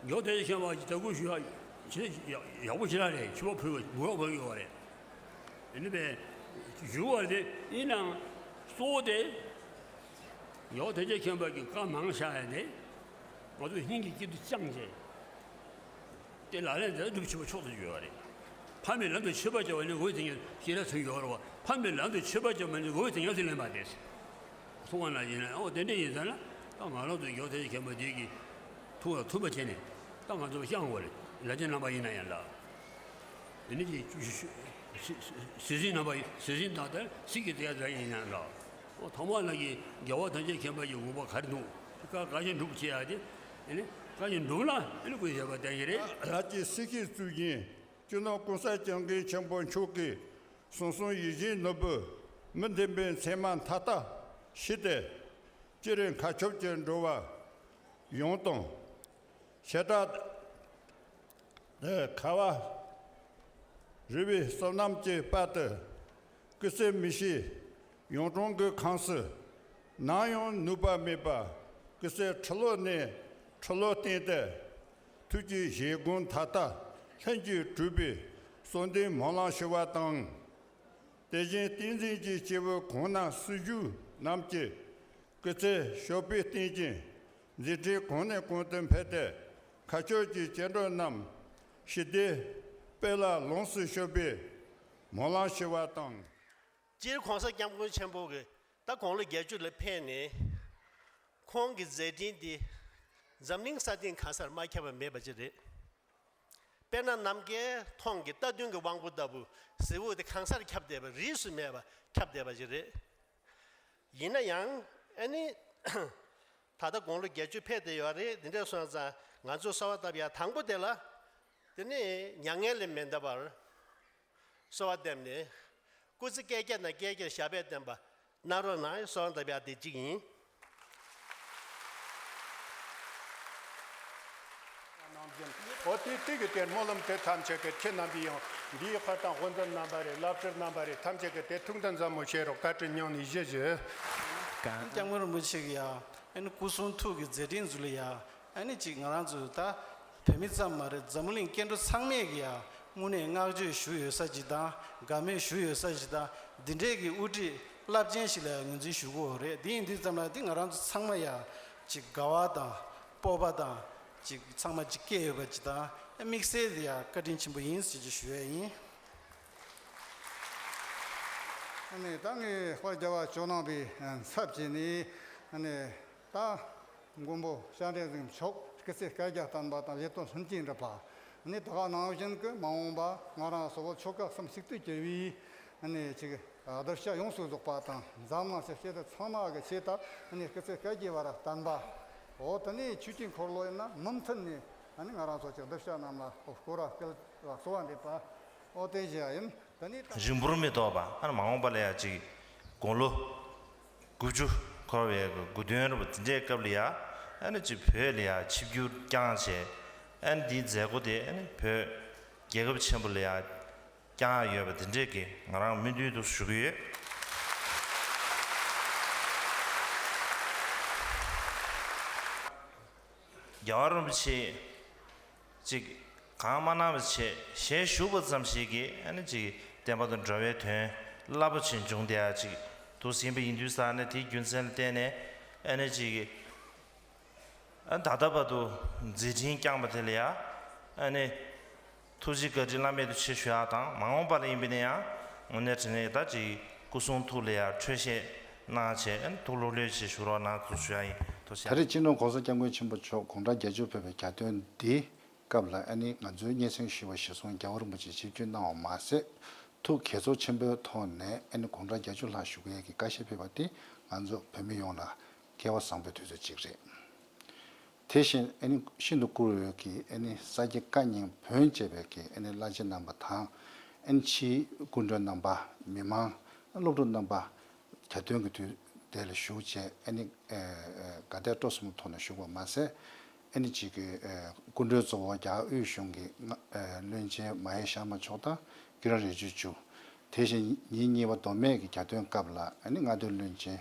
ཡོ་དེ་ཤེས་པ་ཅིག་དགོས་ཞུ་ཡ་ཡག་པོ་ཞེ་དྲག་རེད། ཕྱུ་པ་ཕུལ་བ་མུ་ཡོག་ཕུལ་ཡོད་རེད། ཨ་ནི་པས་ཞུ་བ་དེ་ཡིན་ནའང་གཙོ་བོ་དེ། ཡང་དེ་ཚེ་མཁྱེན་པ་གི་བཀའ་མང་བཞག་ཡ་དེ། ང་ཚོ་སྙིང་གི་དཀྱིལ་དུ་བཅངས་བྱས། དེ་ལག་ལེན་དེ་སྒྲུབ་ཆོག་ཆོག་ཏུ་ཡོད་རེད། ཕ་མའི་ལམ་དུ་ཆོས་པ་སྐྱོ་བ་ནི་འོད་དེ་ཉིད་ཤེས་རབ་ཚུལ་ཡོད་རེད་བ། ཕ་མའི་ལམ་དུ་ཆོས་པ་སྐྱོ་བ་ནི་འོད་དེ་ཉིད་དུ་ལེན་པ་དེ། གསུང་བ་ན་ཡིན་ན་ཨོ་དེ་འདྲ་ཡིན་ཙང་ན་ད་ང་རང་ཚོ་ཡང་དེ་ཚེ་མཁྱེན་པ་དེ་གི་ཐུགས་ལ་མཐུན་པ་བྱས་ནས་ ད་ང་ཚོ་བཤད་དགོས་རེད། ལ་ཆེན་རྣམ་པ་ཡིན་ན་ཡང་ལ། དེ་ནི་ཅི་ཅི་ཅི་ཅི་ཟི་ཟིན་རྣམ་པ་ཡིན། ཟི་ཟིན་དང་དེ་སི་གི་དེ་ཡ་དེ་ཡིན་ན་ལ། ཨོ་ཐོག་མ་ལ་གི་རྒྱལ་བ་ཐམས་ཅད་མཁྱེན་པ་ཡི་དགོངས་པ་ག་རེ་འདུག་ཀ་ཀ་ཞིག་འགྲུབ་བྱེད་ཡ་དེ། དེ་ནི་ཀ་ཞིག་འགྲུབ་ལ་དེ་ནི་ཀུན་བྱེད་པ་བསྟན་གྱི་རེད། ལ་ཅི་སི་གི་བཙུགས་ཀྱིན་སྤྱི་ནོར་གོང་ས་སྐྱབས་མགོན་ཆེན་པོ་མཆོག་གིས་གསུང་གསུང་ཡིད་བཞིན་ནོར་བུ་མི་འདེམས་པའི་མཚན་མ་མཐའ་དག་ཞི་སྟེ། སྤྱིར་མཁའ་ཁྱབ་ཀྱི་འགྲོ་བ་ཡོངས་དང་། བྱེ་བྲག་ཁ་བ་རི་བོའི་བསོད་ནམས་ཀྱི་དཔལ་དུ། སྐུ་ཚེ་མི་ཤིགས་ཡོངས་གྲོང་གི་ཁམས་སུ། ནམ་ཡང་ནུབ་པ་མེད་པར་སྐུ་ཚེ་ཁྲི་ལོ་ནས་ཁྲི་ལོ་བརྟན་ཏེ། ཐུགས་ཀྱི་བཞེད་དགོངས་མཐའ་དག་ལྷུན་གྱིས་གྲུབ་པའི་གསོལ་འདེབས་སྨོན་ལམ་ཞུ་བ་དང་། དེ་བཞིན་བསྟན་འཛིན་གྱི་སྐྱེས་བུ་གོང་ན་སྲིད་བྱུས་རྣམས་ཀྱི་སྐུ་ཚེ་ཞབས་པད་བརྟན་ཅིང་མཛད་འཕྲིན་གོང་ནས་གོང་དུ་འཕེལ་ཏེ། མཁའ་སྤྱོད་ཀྱི་སྐྱེ་འགྲོ་རྣམས་ཞི་བདེའི་དཔལ་ལ་ལོངས་སུ་སྤྱོད་པའི་སྨོན་ལམ་ཞུ་བ་དང་། སྤྱིར་གོང་ས་སྐྱབས་མགོན་ཆེན་པོ་གིས་ད་དགུང་ལོ་བརྒྱད་ཅུ་ལ་ཕེབས་ནས་ཁོང་གི་མཛད་འཕྲིན་འདི་འཛམ་གླིང་ས་སྟེང་གང་སར་མ་ཁྱབ་པ་མེད་པ་ཅིག་རེད། དཔེར་ན་ནམ་མཁའི་མཐོངས་ཀྱི་རྟ་བདུན་གྱི་དབང་པོ་ལྟ་བུ་གཟི་འོད་དེ་གང་སར་ཁྱབ་བསྡད་པ། རིས་སུ་མེད་པ་ཁྱབ་བསྡད་པ་ཅིག་རེད། ཡིན་ན་ཡང་ཨ་ནི་ད་ལྟ་དགུང་ལོ་བརྒྱད་ཅུ་ཕེབས་བསྡད་ཡོད་རེད། འདི་འདྲ་སོང་ཙང་ང་ཚོ་གསོལ་བ་བཏབ་ཡ་དང་པོ་དེ་ལ། དེ་ནི་མྱ་ངན་ལས་མི་འདའ་བར་གསོལ་བ་བཏབ་ནས། སྐུ་ཚེ་བསྐལ་བརྒྱ་ནས་བསྐལ་བརྒྱར་ཞབས་པད་བརྟན་པ་གནང་རོགས་གནང་། གསོལ་བ་བཏབ་ཡ་དེ་གཅིག་ཡིན། ཨོ་དེ་དེ་གི་དེར་སྨོན་ལམ་དེ་ཐམས་ཅད་ཀྱི་ཁྱེད་རྣམ་པས་ཡང་འདིའི་ཁ་དང་དབུ་མཛད་རྣམ་པ་རེད། བླ་སྤྲུལ་རྣམ་པ་རེད། ཐམས་ཅད་ཀྱི་དེ་ཐུགས་དམ་ཟབ་མོ་བྱེད་རོགས། བཀའ་དྲིན་སྙིང་ནས་ཞུ་ཞུ། སྐྱབས་མགོན་རིན་པོ་ཆེ་གི་ཡ་ཨ་ནི་སྐུ་གསུང་ཐུགས་ཀྱི་མཛད་འཕྲིན་ཚོ་ལ་ཡ། ཨ་ནི་ཅིག་ང་རང་ཚོ་ད་བོད་མི་ཙམ་མ་རེད། འཛམ་བུ་གླིང་སྐྱེ་འགྲོ་ཚང་མས་ཀྱི་ཡ་དངོས་གནས་བསྔགས་བརྗོད་ཞུ་ཡོད་ས་ཅིག་དང་། དགའ་མོས་ཞུ་ཡོད་ས་ཅིག་དང་། འདི་འདྲའི་གི་དབུ་ཁྲིད་རླབས་ཆེན་ཞིག་ལ་ངོས་འཛིན་ཞུ་དགོས་རེད། དེ་ཡིན་དུས་ཙམ་ལ་དེ་ང་རང་ཚོ་ཚང་མ་ཡ་ཅིག་དགའ་བ་དང་སྤོབས་པ་དང་ཅིག་ཚང་མ་ཅིག་སྐྱེ་ཡོད་པ་ཅིག་དང་། དམིགས་བསལ་དེ་ཡ་བཀའ་དྲིན་ཆེན་པོ་ཡིན་ཟེར་ཅིག་ཞུ་ཡ་ཡིན། ཨ་ནི་ད་ངས་དཔལ་རྒྱལ་བ་ཇོ་ནང་པའི་ཚབ་བྱས་ནས་ཨ་ནི། ད་མགོན་པོ་སྐྱབས་མགོན་རིན་པོ་ཆེ་མཆོག་སྐུ་ཚེ་བསྐལ་བརྒྱར་བརྟན་པ་དང་བཞེད་དོན་ལྷུན་གྱིས་འགྲུབ་པ། ནི་ད་ག་ནང་བཞིན་གྱི་མ་འོངས་པ་ང་རང་སོགས་ཆོལ་ཁ་གསུམ་གཅིག་ཏུ་གྱུར་བའི་ནི་ཅིག་གདུལ་བྱ་ཡོངས་སུ་རྫོགས་པ་དང་འཛམ་གླིང་ཆོས་སྐྱིད་ཚང་མ་གི་ཆེད་དུ་ནི་སྐུ་ཚེ་བསྐལ་བརྒྱའི་བར་བརྟན་པ། འོ་དེ་ནས་ཆོས་ཀྱི་འཁོར་ལོ་ཡིན་ན་མུ་མཐུད་ནས་ནི་ང་རང་ཚོ་ཅིག་གདུལ་བྱ་རྣམས་ལ་སྐོར་ར་སྐལ་བ་གསོལ་བ་འདེབས་པ། འོ་དེ་བཞིན་ཡིན། དེ་ནས་རིང་པོར་མི་ཐོགས་པ། ཨ་ནི་མ་འོངས་པ་ལ་ཡ་ཅིག་དགུང་ལོ་དགུ་བཅུ་འཁོར་བའི་དགུང་སྟོན་རིན་པོ་ཆེ་འདི་འདྲའི་སྐབས་ལ་ཡ། ཨ་ནི་ཅིག་བོད་ལ་ཡ་ཆིབས་བསྒྱུར་བསྐྱངས་བྱས། ཨ་ནི་འདིའི་མཛད་སྒོ་དེ་ཨ་ནི་བོད་རྒྱལ་ཁབ་ཆེན་པོ་ལ་ཡ་བསྐྱངས་ཡོད་པ་འདི་འདྲའི་གི་ང་རང་སྨོན་འདུན་དུ་ཞུ་གི་ཡོད། རྒྱལ་བ་རིན་པོ་ཆེ་ཅིག་གང་མ་གནང་བའི་ཆེད་ཞལ་བཞུགས་པ་ཙམ་ཞིག་གིས་ཨ་ནི་ཅིག་བསྟན་པ་དང་འགྲོ་བའི་དོན་རླབས་པོ་ཆེ་འབྱུང་བསྡད་ཡ་ཅིག་འདུག་ཟིན་པ་ཡིན་དུས་ཙང་ནས། དེའི་རྒྱུ་མཚན་ལ་བརྟེན་ནས་ཨ་ནི་ཅིག་ཨ་ད་ལྟ་བར་དུ་མཛད་འཕྲིན་བསྐྱངས་པ་དེ་ལ་ཡ་ཨ་ནི་ཐུགས་རྗེ་བཀའ་དྲིན་བླ་མེད་དུ་ཆེ་ཞུ་ཡ་དང་། མ་འོངས་པ་ལ་ཡིན་པ་ཡིན་ན་ཡང་དངོས་གནས་དྲང་གནས་ད་ཅིག་སྐུ་གསུང་ཐུགས་ལ་ཡ་འཕྲོད་བཞེས་གནང་བྱས། ཨ་ནི་ཐུགས་ལོ་ལོན་བྱས་བཞུགས་རོགས་གནང་ཞུ་ཡ་ཡིན། ཐུགས་རྗེ་ཆེ། ད་རེས་སྤྱི་ནོར་༸གོང་ས་༸སྐྱབས་མགོན་ཆེན་པོ་མཆོག་དགུང་གྲངས་བརྒྱད་ཅུ་ཕེབས་པའི་གྱ་སྟོན་འདི་སྐབས་ལ། ཨ་ནི་ང་ཚོའི་མཉེས་གསོལ་ཞུ་བ་གཞིར་བཟུང་རྒྱལ་བ་རིན་པོ་ཆེ་ཆིབས་བསྒྱུར་གནང་བ་མ་ཟད། ཐུགས་དགྱེས་ཚོར་ཆེན་པོའི་ཐོག་ནས་ཨ་ནི་དགུང་གྲངས་བརྒྱད་ཅུ་ལྷག་བཞུགས་ཡས་ཀྱི་བཀའ་ཤག་ཕེབས་པ་དེ་ང་ཚོ་བོད་མི་ཡོངས་ལ་སྐལ་བ་བཟང་པོའི་དུས་ཚོད་ཅིག་རེད། དེ་བཞིན་ཨ་ནི་ཤིན་ཏུ་བཀུར་འོས་ཀྱི་ཨ་ནི་ས་དགེ་བཀའ་རྙིང་བོན་བཅས་པའི་གི་ཨ་ནི་བླ་ཆེན་རྣམ་པ་དང་། ཨ་ནི་ཕྱིའི་སྐུ་མགྲོན་རྣམ་པ། མི་མང་། སློབ་ཕྲུག་རྣམ་པ། གྱ་སྟོན་གྱི་དུས་དེ་ལ་བཞུགས་བྱས། ཨ་ནི་ཨ་ཨ་དགའ་དད་སྤྲོ་གསུམ་ཐོག་ནས་བཞུགས་པ་མ་ཟད། ཨ་ནི་ཅིག་གི་ཨ་སྐུ་མགྲོན་གཙོ་བོ་རྒྱ་གར་དབུས་གཞུང་གི་ཨ་བློན་ཆེན་མ་ཧེ་ཤར་མ་མཆོག་དང་། ཀི་རན་རི་ཇི་ཇུ། དེ་བཞིན་ཉིན་གཉིས་པ་མདོ་སྨད་ཀྱི་གྱ་སྟོན་སྐབས་ལ་ཨ་ནི་མངའ་སྡེའི་བློན་ཆེན་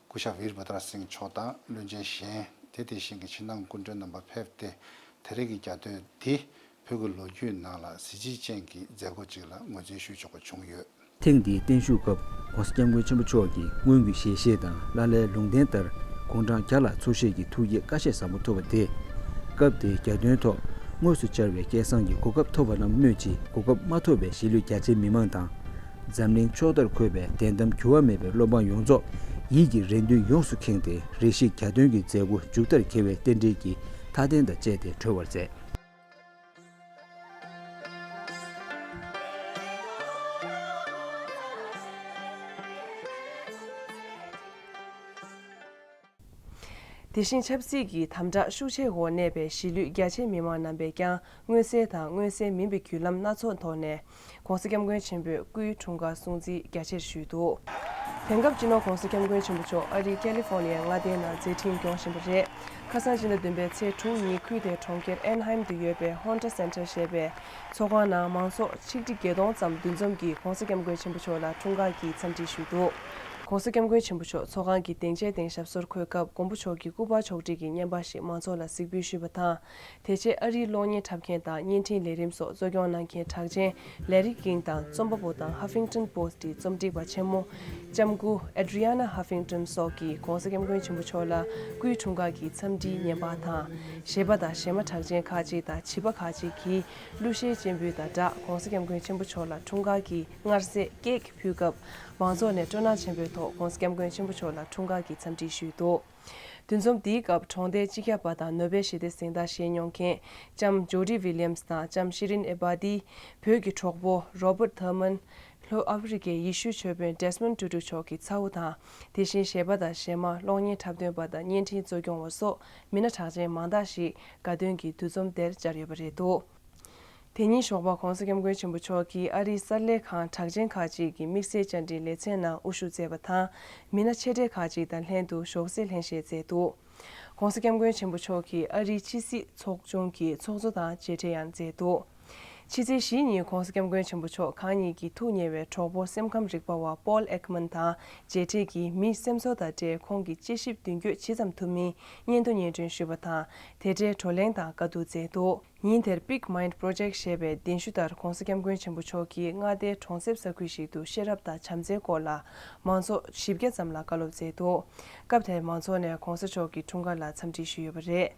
སྐུ་ཞབས་ཝིར་བྷ་དྲ་སིང་མཆོག་དང་བློན་ཆེན་གཞན། དེ་དེ་བཞིན་གྱི་ཕྱི་ནང་སྐུ་མགྲོན་རྣམ་པ་ཕེབས་ཏེ། དེ་རིང་གི་གྱ་སྟོན་འདི་བོད་ཀྱི་ལོ་རྒྱུས་ནང་ལ་གཟི་བརྗིད་ཅན་གྱི་མཛད་སྒོ་ཅིག་ལ་ངོས་འཛིན་ཞུ་ཆོག་པ་བྱུང་ཡོད། ཐེངས་འདིའི་བརྟན་བཞུགས་སྐབས་༸གོང་ས་༸སྐྱབས་མགོན་ཆེན་པོ་མཆོག་གིས་སྔོན་གྱི་ཞལ་བཞེས་དང་བླ་གླའི་ལུང་བསྟན་ལྟར་དགུང་གྲངས་བརྒྱ་ལ་ཚོགས་བཞེས་ཀྱི་ཐུགས་བསྐྱེད་བཀའ་ཤག་བཟང་པོ་ཐོབ་པ་དེས། སྐབས་དེའི་གྱ་སྟོན་ཐོག་དངོས་སུ་བཅར་བའི་སྐལ་བཟང་གི་གོ་སྐབས་ཐོབ་པ་རྣམས་སྨོས་ཀྱིས། གོ་སྐབས་མ་ཐོབ་པའི་གཞིས་ལུས་རྒྱ་ཆེའི་མི་མང་དང་། འཛམ་གླིང་ཕྱོགས་མཐར་འཁོད་པའི་བདེན་གཏམ་འགྱུར་བ་མེད་པའི་སློབ་འབངས་ཡོངས་རྫོགས་ཡིད་ཀྱི་རེ་འདུན་ཡོངས་སུ་ཁེངས་ཏེ། རེ་ཞིག་གྱ་སྟོན་གྱི་མཛད་སྒོ་མཇུག་མཐར་འཁེལ་བའི་རྟེན་འབྲེལ་གྱི་མཐའ་རྟེན་དང་བཅས་ཏེ་གྲོལ་བར་མཛད། དེ་བཞིན་ཆབ་སྲིད་ཀྱི་དམ་དྲག་ཤུགས་ཆེའི་འོག་གནས་པའི་གཞིས་ལུས་རྒྱ་ཆེའི་མི་མང་རྣམ་པས་ཀྱང་མངོན་གསལ་དང་མངོན་གསལ་མིན་པའི་བརྒྱུད་ལམ་སྣ་ཚོགས་ཐོག་ནས་༸གོང་ས་༸སྐྱབས་མགོན་ཆེན་པོའི་སྐུའི་འཁྲུངས་སྐར་སྲུང་བརྩི་རྒྱ་ཆེར་ཞུས་འདུག་དེང་སྐབས་སྤྱི་ནོར་༸གོང་ས་༸སྐྱབས་མགོན་ཆེན་པོ་མཆོག་ཨ་རིའི་ཀ་ལི་ཧྥོ་ནི་ཡའི་མངའ་སྡེའི་ནང་མཛད་འཕྲིན་སྐྱོང་བཞིན་པ་རེད། ཁ་སང་ཕྱི་ཟླ་བདུན་པའི་ཚེས་དྲུག་ཉིན་ཁུལ་དེའི་གྲོང་ཁྱེར་ཨན་ཧའེམ་དུ་ཡོད་པའི་ཧོན་ཏྲ་སེན་ཊར་ཞེས་པའི་ཚོགས་ཁང་ནང་མང་ཚོགས་ཆིག་ཁྲི་བརྒྱད་སྟོང་ཙམ་འདུ་འཛོམས་ཀྱིས་༸གོང་ས་༸སྐྱབས་མགོན་ཆེན་པོ་མཆོག་ལ་འཁྲུངས་སྐར་གྱི་འཚམས་འདྲི་ཞུས་འདུག ༸གོང་ས་༸སྐྱབས་མགོན་ཆེན་པོ་མཆོག་ཚོགས་ཁང་གི་སྡིངས་ཆའི་སྟེང་ཞབས་སོར་འཁོད་སྐབས་མགོན་པོ་མཆོག་གི་སྐུ་པར་ཕྱོགས་བསྒྲིགས་ཀྱི་བརྙན་པར་ཞིག་མང་ཚོགས་ལ་གཟིགས་འབུལ་ཞུས་པ་དང་། དེ་རྗེས་ཨ་རིའི་གློག་བརྙན་འཁྲབ་མཁན་དང་བརྙན་འཕྲིན་ལས་རིམ་སོགས་གཙོ་སྐྱོང་གནང་མཁན་གྲགས་ཅན་ལེ་རི་ཀིང་དང་རྩོམ་པ་པོ་དང་ཧ་ཕིང་ཏོན་པོ་སི་ཊི་རྩོམ་སྒྲིག་པ་ཆེན་མོ་ལྕམ་སྐུ་ཨེ་ཌི་རི་ཡ་ན་ཧ་ཕིང་ཏོན་སོགས་ཀྱིས་༸གོང་ས་༸སྐྱབས་མགོན་ཆེན་པོ་མཆོག་ལ་སྐུའི་འཁྲུངས་སྐར་གྱི་འཚམས་འདྲིའི་བརྙན་པར་དང་། གཞས་པ་དང་གཞས་མ་གྲགས་ཅན་ཁག་ཅིག་དང་བྱིས་པ་ཁག་ཅིག་གིས་གླུ་གཞས་སྤྱན་འབུལ་དང་སྦྲགས་༸གོང་ས་༸སྐྱབས་མགོན་ཆེན་པོ་མཆོག་ལ་འཁྲུངས་སྐར་གྱི་མངར་ཟས་ཀེག་ཕུལ་སྐབས། མང་ཚོགས་ནས་སྤྲོ་སྣང་ཆེན་པོའི་ཐོག་༸གོང་ས་༸སྐྱབས་མགོན་ཆེན་པོ་མཆོག་ལ་འཁྲུངས་སྐར་གྱི་འཚམས་འདྲི་ཞུས་འདུག་འདུ་འཛོམས་འདིའི་སྐབས་གྲོང་སྡེའི་སྤྱི་ཁྱབ་པ་དང་ནོ་བེལ་ཞི་བདེའི་གཟེངས་རྟགས་བཞེས་མྱོང་མཁན་ལྕམ་ཇོ་ཌི་ཝི་ལི་ཡམ་སི་དང་ལྕམ་ཤི་རིན་ཨེ་བྷ་ཏི། བོད་ཀྱི་གྲོགས་པོ་རོ་བརྟ་ཐར་མན། ལྷོ་ཨ་ཧྥེ་རི་ཁའི་ཡེ་ཤུའི་ཆོས་དཔོན་ཌེ་སི་མོན་ཊུ་ཊུ་མཆོག་གི་ཚ་བོ་དང་། དེ་བཞིན་གཞས་པ་དང་གཞས་མ། གློག་བརྙན་འཁྲབ་སྟོན་པ་དང་བརྙན་འཕྲིན་གཙོ་སྐྱོང་བ་སོགས་མི་སྣ་གྲགས་ཅན་མང་དག་ཞིག་དགའ་སྟོན་གྱི་འདུ་འཛོམས་དེར་བཅར་ཡོད་པ་རེད་འདུག་དེ་ཉིན་ཞོགས་པ་༸གོང་ས་༸སྐྱབས་མགོན་ཆེན་པོ་མཆོག་གིས་ཨ་རིའི་གསར་ལས་ཁང་གྲགས་ཅན་ཁག་ཅིག་གི་དམིགས་བསལ་བཅར་འདྲིའི་ལེ་ཚན་ནང་དབུ་བཞུགས་མཛད་པ་དང་། མི་སྣ་ཆེ་གྲས་ཁག་ཅིག་དང་ལྷན་དུ་ཞོགས་ཟས་ལྷན་བཞེས་མཛད་འདུག ༸གོང་ས་༸སྐྱབས་མགོན་ཆེན་པོ་མཆོག་གིས་ཨ་རིའི་ཕྱི་སྲིད་ཚོགས་ཆུང་གི་ཚོགས་གཙོ་དང་མཇལ་འཕྲད་ཡང་མཛད་འདུག་ཕྱི་ཚེས་བཞིའི་ཉིན་༸གོང་ས་༸སྐྱབས་མགོན་ཆེན་པོ་མཆོག་གང་ཉིད་ཀྱི་ཐུགས་ཉེ་བའི་གྲོགས་པོ་སེམས་ཁམས་རིག་པ་བ་པོལ་ཨེག་མན་དང་མཇལ་འཕྲད་ཀྱིས་མིའི་སེམས་ཚོར་དང་འབྲེལ་ཁོང་གི་དཔྱད་ཞིབ་མདུན་སྐྱོད་ཇི་ཙམ་ཐུབ་མིན་སྙན་ཐོ་སྙན་སྒྲོན་ཞུས་པ་དང་དེ་འབྲེལ་བགྲོ་གླེང་དང་བཀའ་བསྡུར་མཛད་འདུག་ཉིན་དེར་Big Mind Project ཞེས་པའི་གདན་ཞུ་ལྟར་༸གོང་ས་༸སྐྱབས་མགོན་ཆེན་པོ་མཆོག་གིས་མངའ་སྡེའི་གྲོང་གསེབ་ས་ཁུལ་ཞིག་ཏུ་ཤེས་རབ་དང་བྱམས་བརྩེའི་སྐོར་ལ་མང་ཚོགས་བཞི་བརྒྱ་ཙམ་ལ་བཀའ་སློབ་མཛད་འདུག་སྐབས་དེར་མང་ཚོགས་ནས་༸གོང་ས་མཆོག་གི་འཁྲུངས་སྐར་ལ་འཚམས་འདྲི་ཞུས་ཡོད་པ་རེད།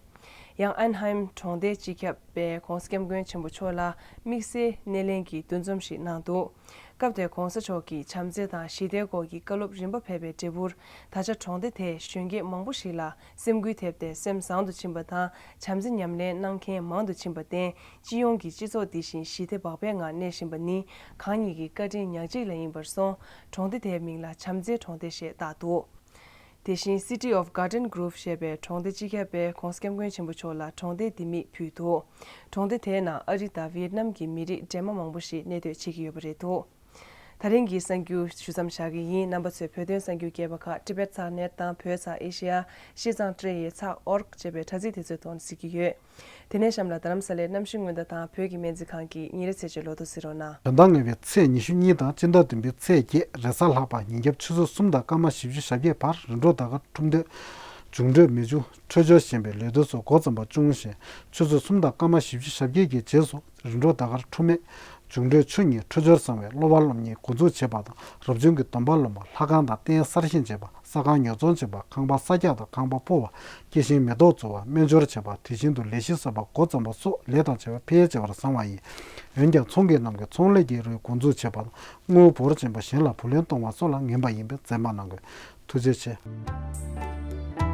ཡང་ཨན་ཧའེམ་གྲོང་སྡེའི་སྤྱི་ཁྱབ་པས་༸གོང་ས་༸སྐྱབས་མགོན་ཆེན་པོ་མཆོག་ལ་དམིགས་བསལ་སྣེ་ལེན་གྱི་འདུ་འཛོམས་ཤིག་གནང་འདུག་སྐབས་དེར་༸གོང་ས་མཆོག་གིས་བྱམས་བརྩེ་དང་ཞི་བདེའི་སྐོར་གྱི་བཀའ་སློབ་རིམ་པ་ཕེབས་པའི་འབྲས་བུར་ད་ཆ་གྲོང་སྡེ་དེའི་གཞོན་སྐྱེས་མང་པོ་ཞིག་ལ་སེམས་འགུལ་ཐེབས་ཏེ་སེམས་བཟང་དུ་ཕྱིན་པ་དང་བྱམས་བརྩེ་ཉམས་ལེན་གནང་མཁན་མང་དུ་ཕྱིན་པར་བརྟེན་སྤྱི་ཡོངས་ཀྱི་སྤྱི་ཚོགས་འདི་བཞིན་ཞི་བདེ་བག་ཕེབས་ངང་གནས་བཞིན་པ་ནི་གང་ཉིད་ཀྱི་བཀའ་དྲིན་ཉག་གཅིག་ལ་ཡིན་པར་སོང་། གྲོང་སྡེ་དེའི་མིང་ལ་བྱམས་བརྩེའི་གྲོང་སྡེ་ཞེས་བཏགས་འདུག་དེ་བཞིན་City of Garden Grove ཞེས་པའི་གྲོང་སྡེ་སྤྱི་ཁྱབ་པས་༸གོང་ས་༸སྐྱབས་མགོན་ཆེན་པོ་མཆོག་ལ་གྲོང་སྡེའི་ལྡེ་མིག་ཕུལ་འདུག་གྲོང་སྡེ་དེའི་ནང་ཨ་རི་དང་ཝི་ཡེད་ནམ་གྱི་མི་རིགས་འདྲེས་མ་མང་པོ་ཞིག་གནས་སྡོད་བྱེད་ཀྱི་ཡོད་པ་རེད་འདུག་ད་རིང་གི་གསར་འགྱུར་ཞུ་མཚམས་བཞག་གི་ཡིན། རྣམ་པ་ཚོས་བོད་དོན་གསར་འགྱུར་སྐད་པར་ཁག Tibet ཚགས་ནེཊ་དང་བོད་ཚགས་ཨེ་ཤེ་ཡ། ཤི་ཚང་ཏྲེ་ཡེ་ཚགས་ཨོར་ཅེས་པའི་དྲ་ཚིགས་དེ་ཚོའི་ཐོག་ནས་གཟིགས་ཀྱི་ཡོད། དེ་ནས་གཤམ་ལ་རྡ་རམ་ས་ལའི་གནམ་གཤིས་སྔོན་བརྡ་དང་བོད་ཀྱི་སྨན་རྩིས་ཁང་གི་ཉིན་རེའི་ཚེས་བཅད་ལོ་ཐོ་གཟིགས་རོགས་གནང་། དོན་དག་ངེས་པའི་ཚེས་ཉི་ཤུ་གཉིས་དང་སྤྱི་ཟླ་བདུན་པའི་ཚེས་བརྒྱད་རེས་གཟའ་ལྷག་པ་ཉིན་རྒྱབ་ཆུ་ཚོད་གསུམ་དང་སྐར་མ་བཞི་བཅུ་ཞེ་བརྒྱད་བར་རིམ་གྲོ་ཟླ་སྐར་འཁྲུངས་སྟོན། འབྱུང་འཕྲོད་མེ་ཆུ་འཕྲོད་སྦྱོར་ཞེས་པའི་ལས་དོན་སོགས་འགོ་བརྩམས་པ་བཅུ་གསུམ་ཞེས་ཆུ་ཚོད་གསུམ་དང་སྐར་མ་བཞི་བཅུ་ཞེ་བརྒྱད་ཀྱི་རྗེས་སུ། རིམ་གྲོ་ཟླ་སྐར་འཁྲུངས་མེ། འབྱུང་འཕྲོད་ཆུ་གཉིས་འཕྲོད་སྦྱོར་བཟང་བའི་གློ་བ་སློབ་གཉེར་འགོ་འཛུགས་བྱེད་པ་དང་རབ་བྱུང་གི་སྡོམ་པ་ལོན་པ་ལྷ་ཁང་དང་རྟེན་གསར་བཞེངས་བྱེད་པ་ས་ཁང་ཉོ་ཚོང་བྱེད་པ་ཁང་པ་གསར་རྒྱག་དང་ཁང་པ་སྤོ་བ་སྐྱེད་ཤིང་མེ་ཏོག་བཙུགས་པ་སྨན་སྦྱོར་བྱེད་པ་དེ་བཞིན་དུ་ལས་གཞི་གསར་པ་འགོ་བརྩམས་པ་སོགས་ལས་དང་བྱ་བ་འཕེལ་རྒྱས་ཆེ་བར་བཟང་བ་ཡིན། འོན་ཀྱང་ཚོང་མཁན་རྣམས་ཀྱིས་ཚོང་ལས་ཀྱི་རོལ་འགོ་འཛུགས་བྱེད་པ་དང་དངུལ་འབོར་ཆེན་པོ་གཞན་ལ་བུ་ལོན་གཏོང་བ་སོགས་ལ་ངན་པ་ཡིན་པས་འཛེམ་པ་གནང་དགོས། ཐུགས་རྗེ་ཆེ།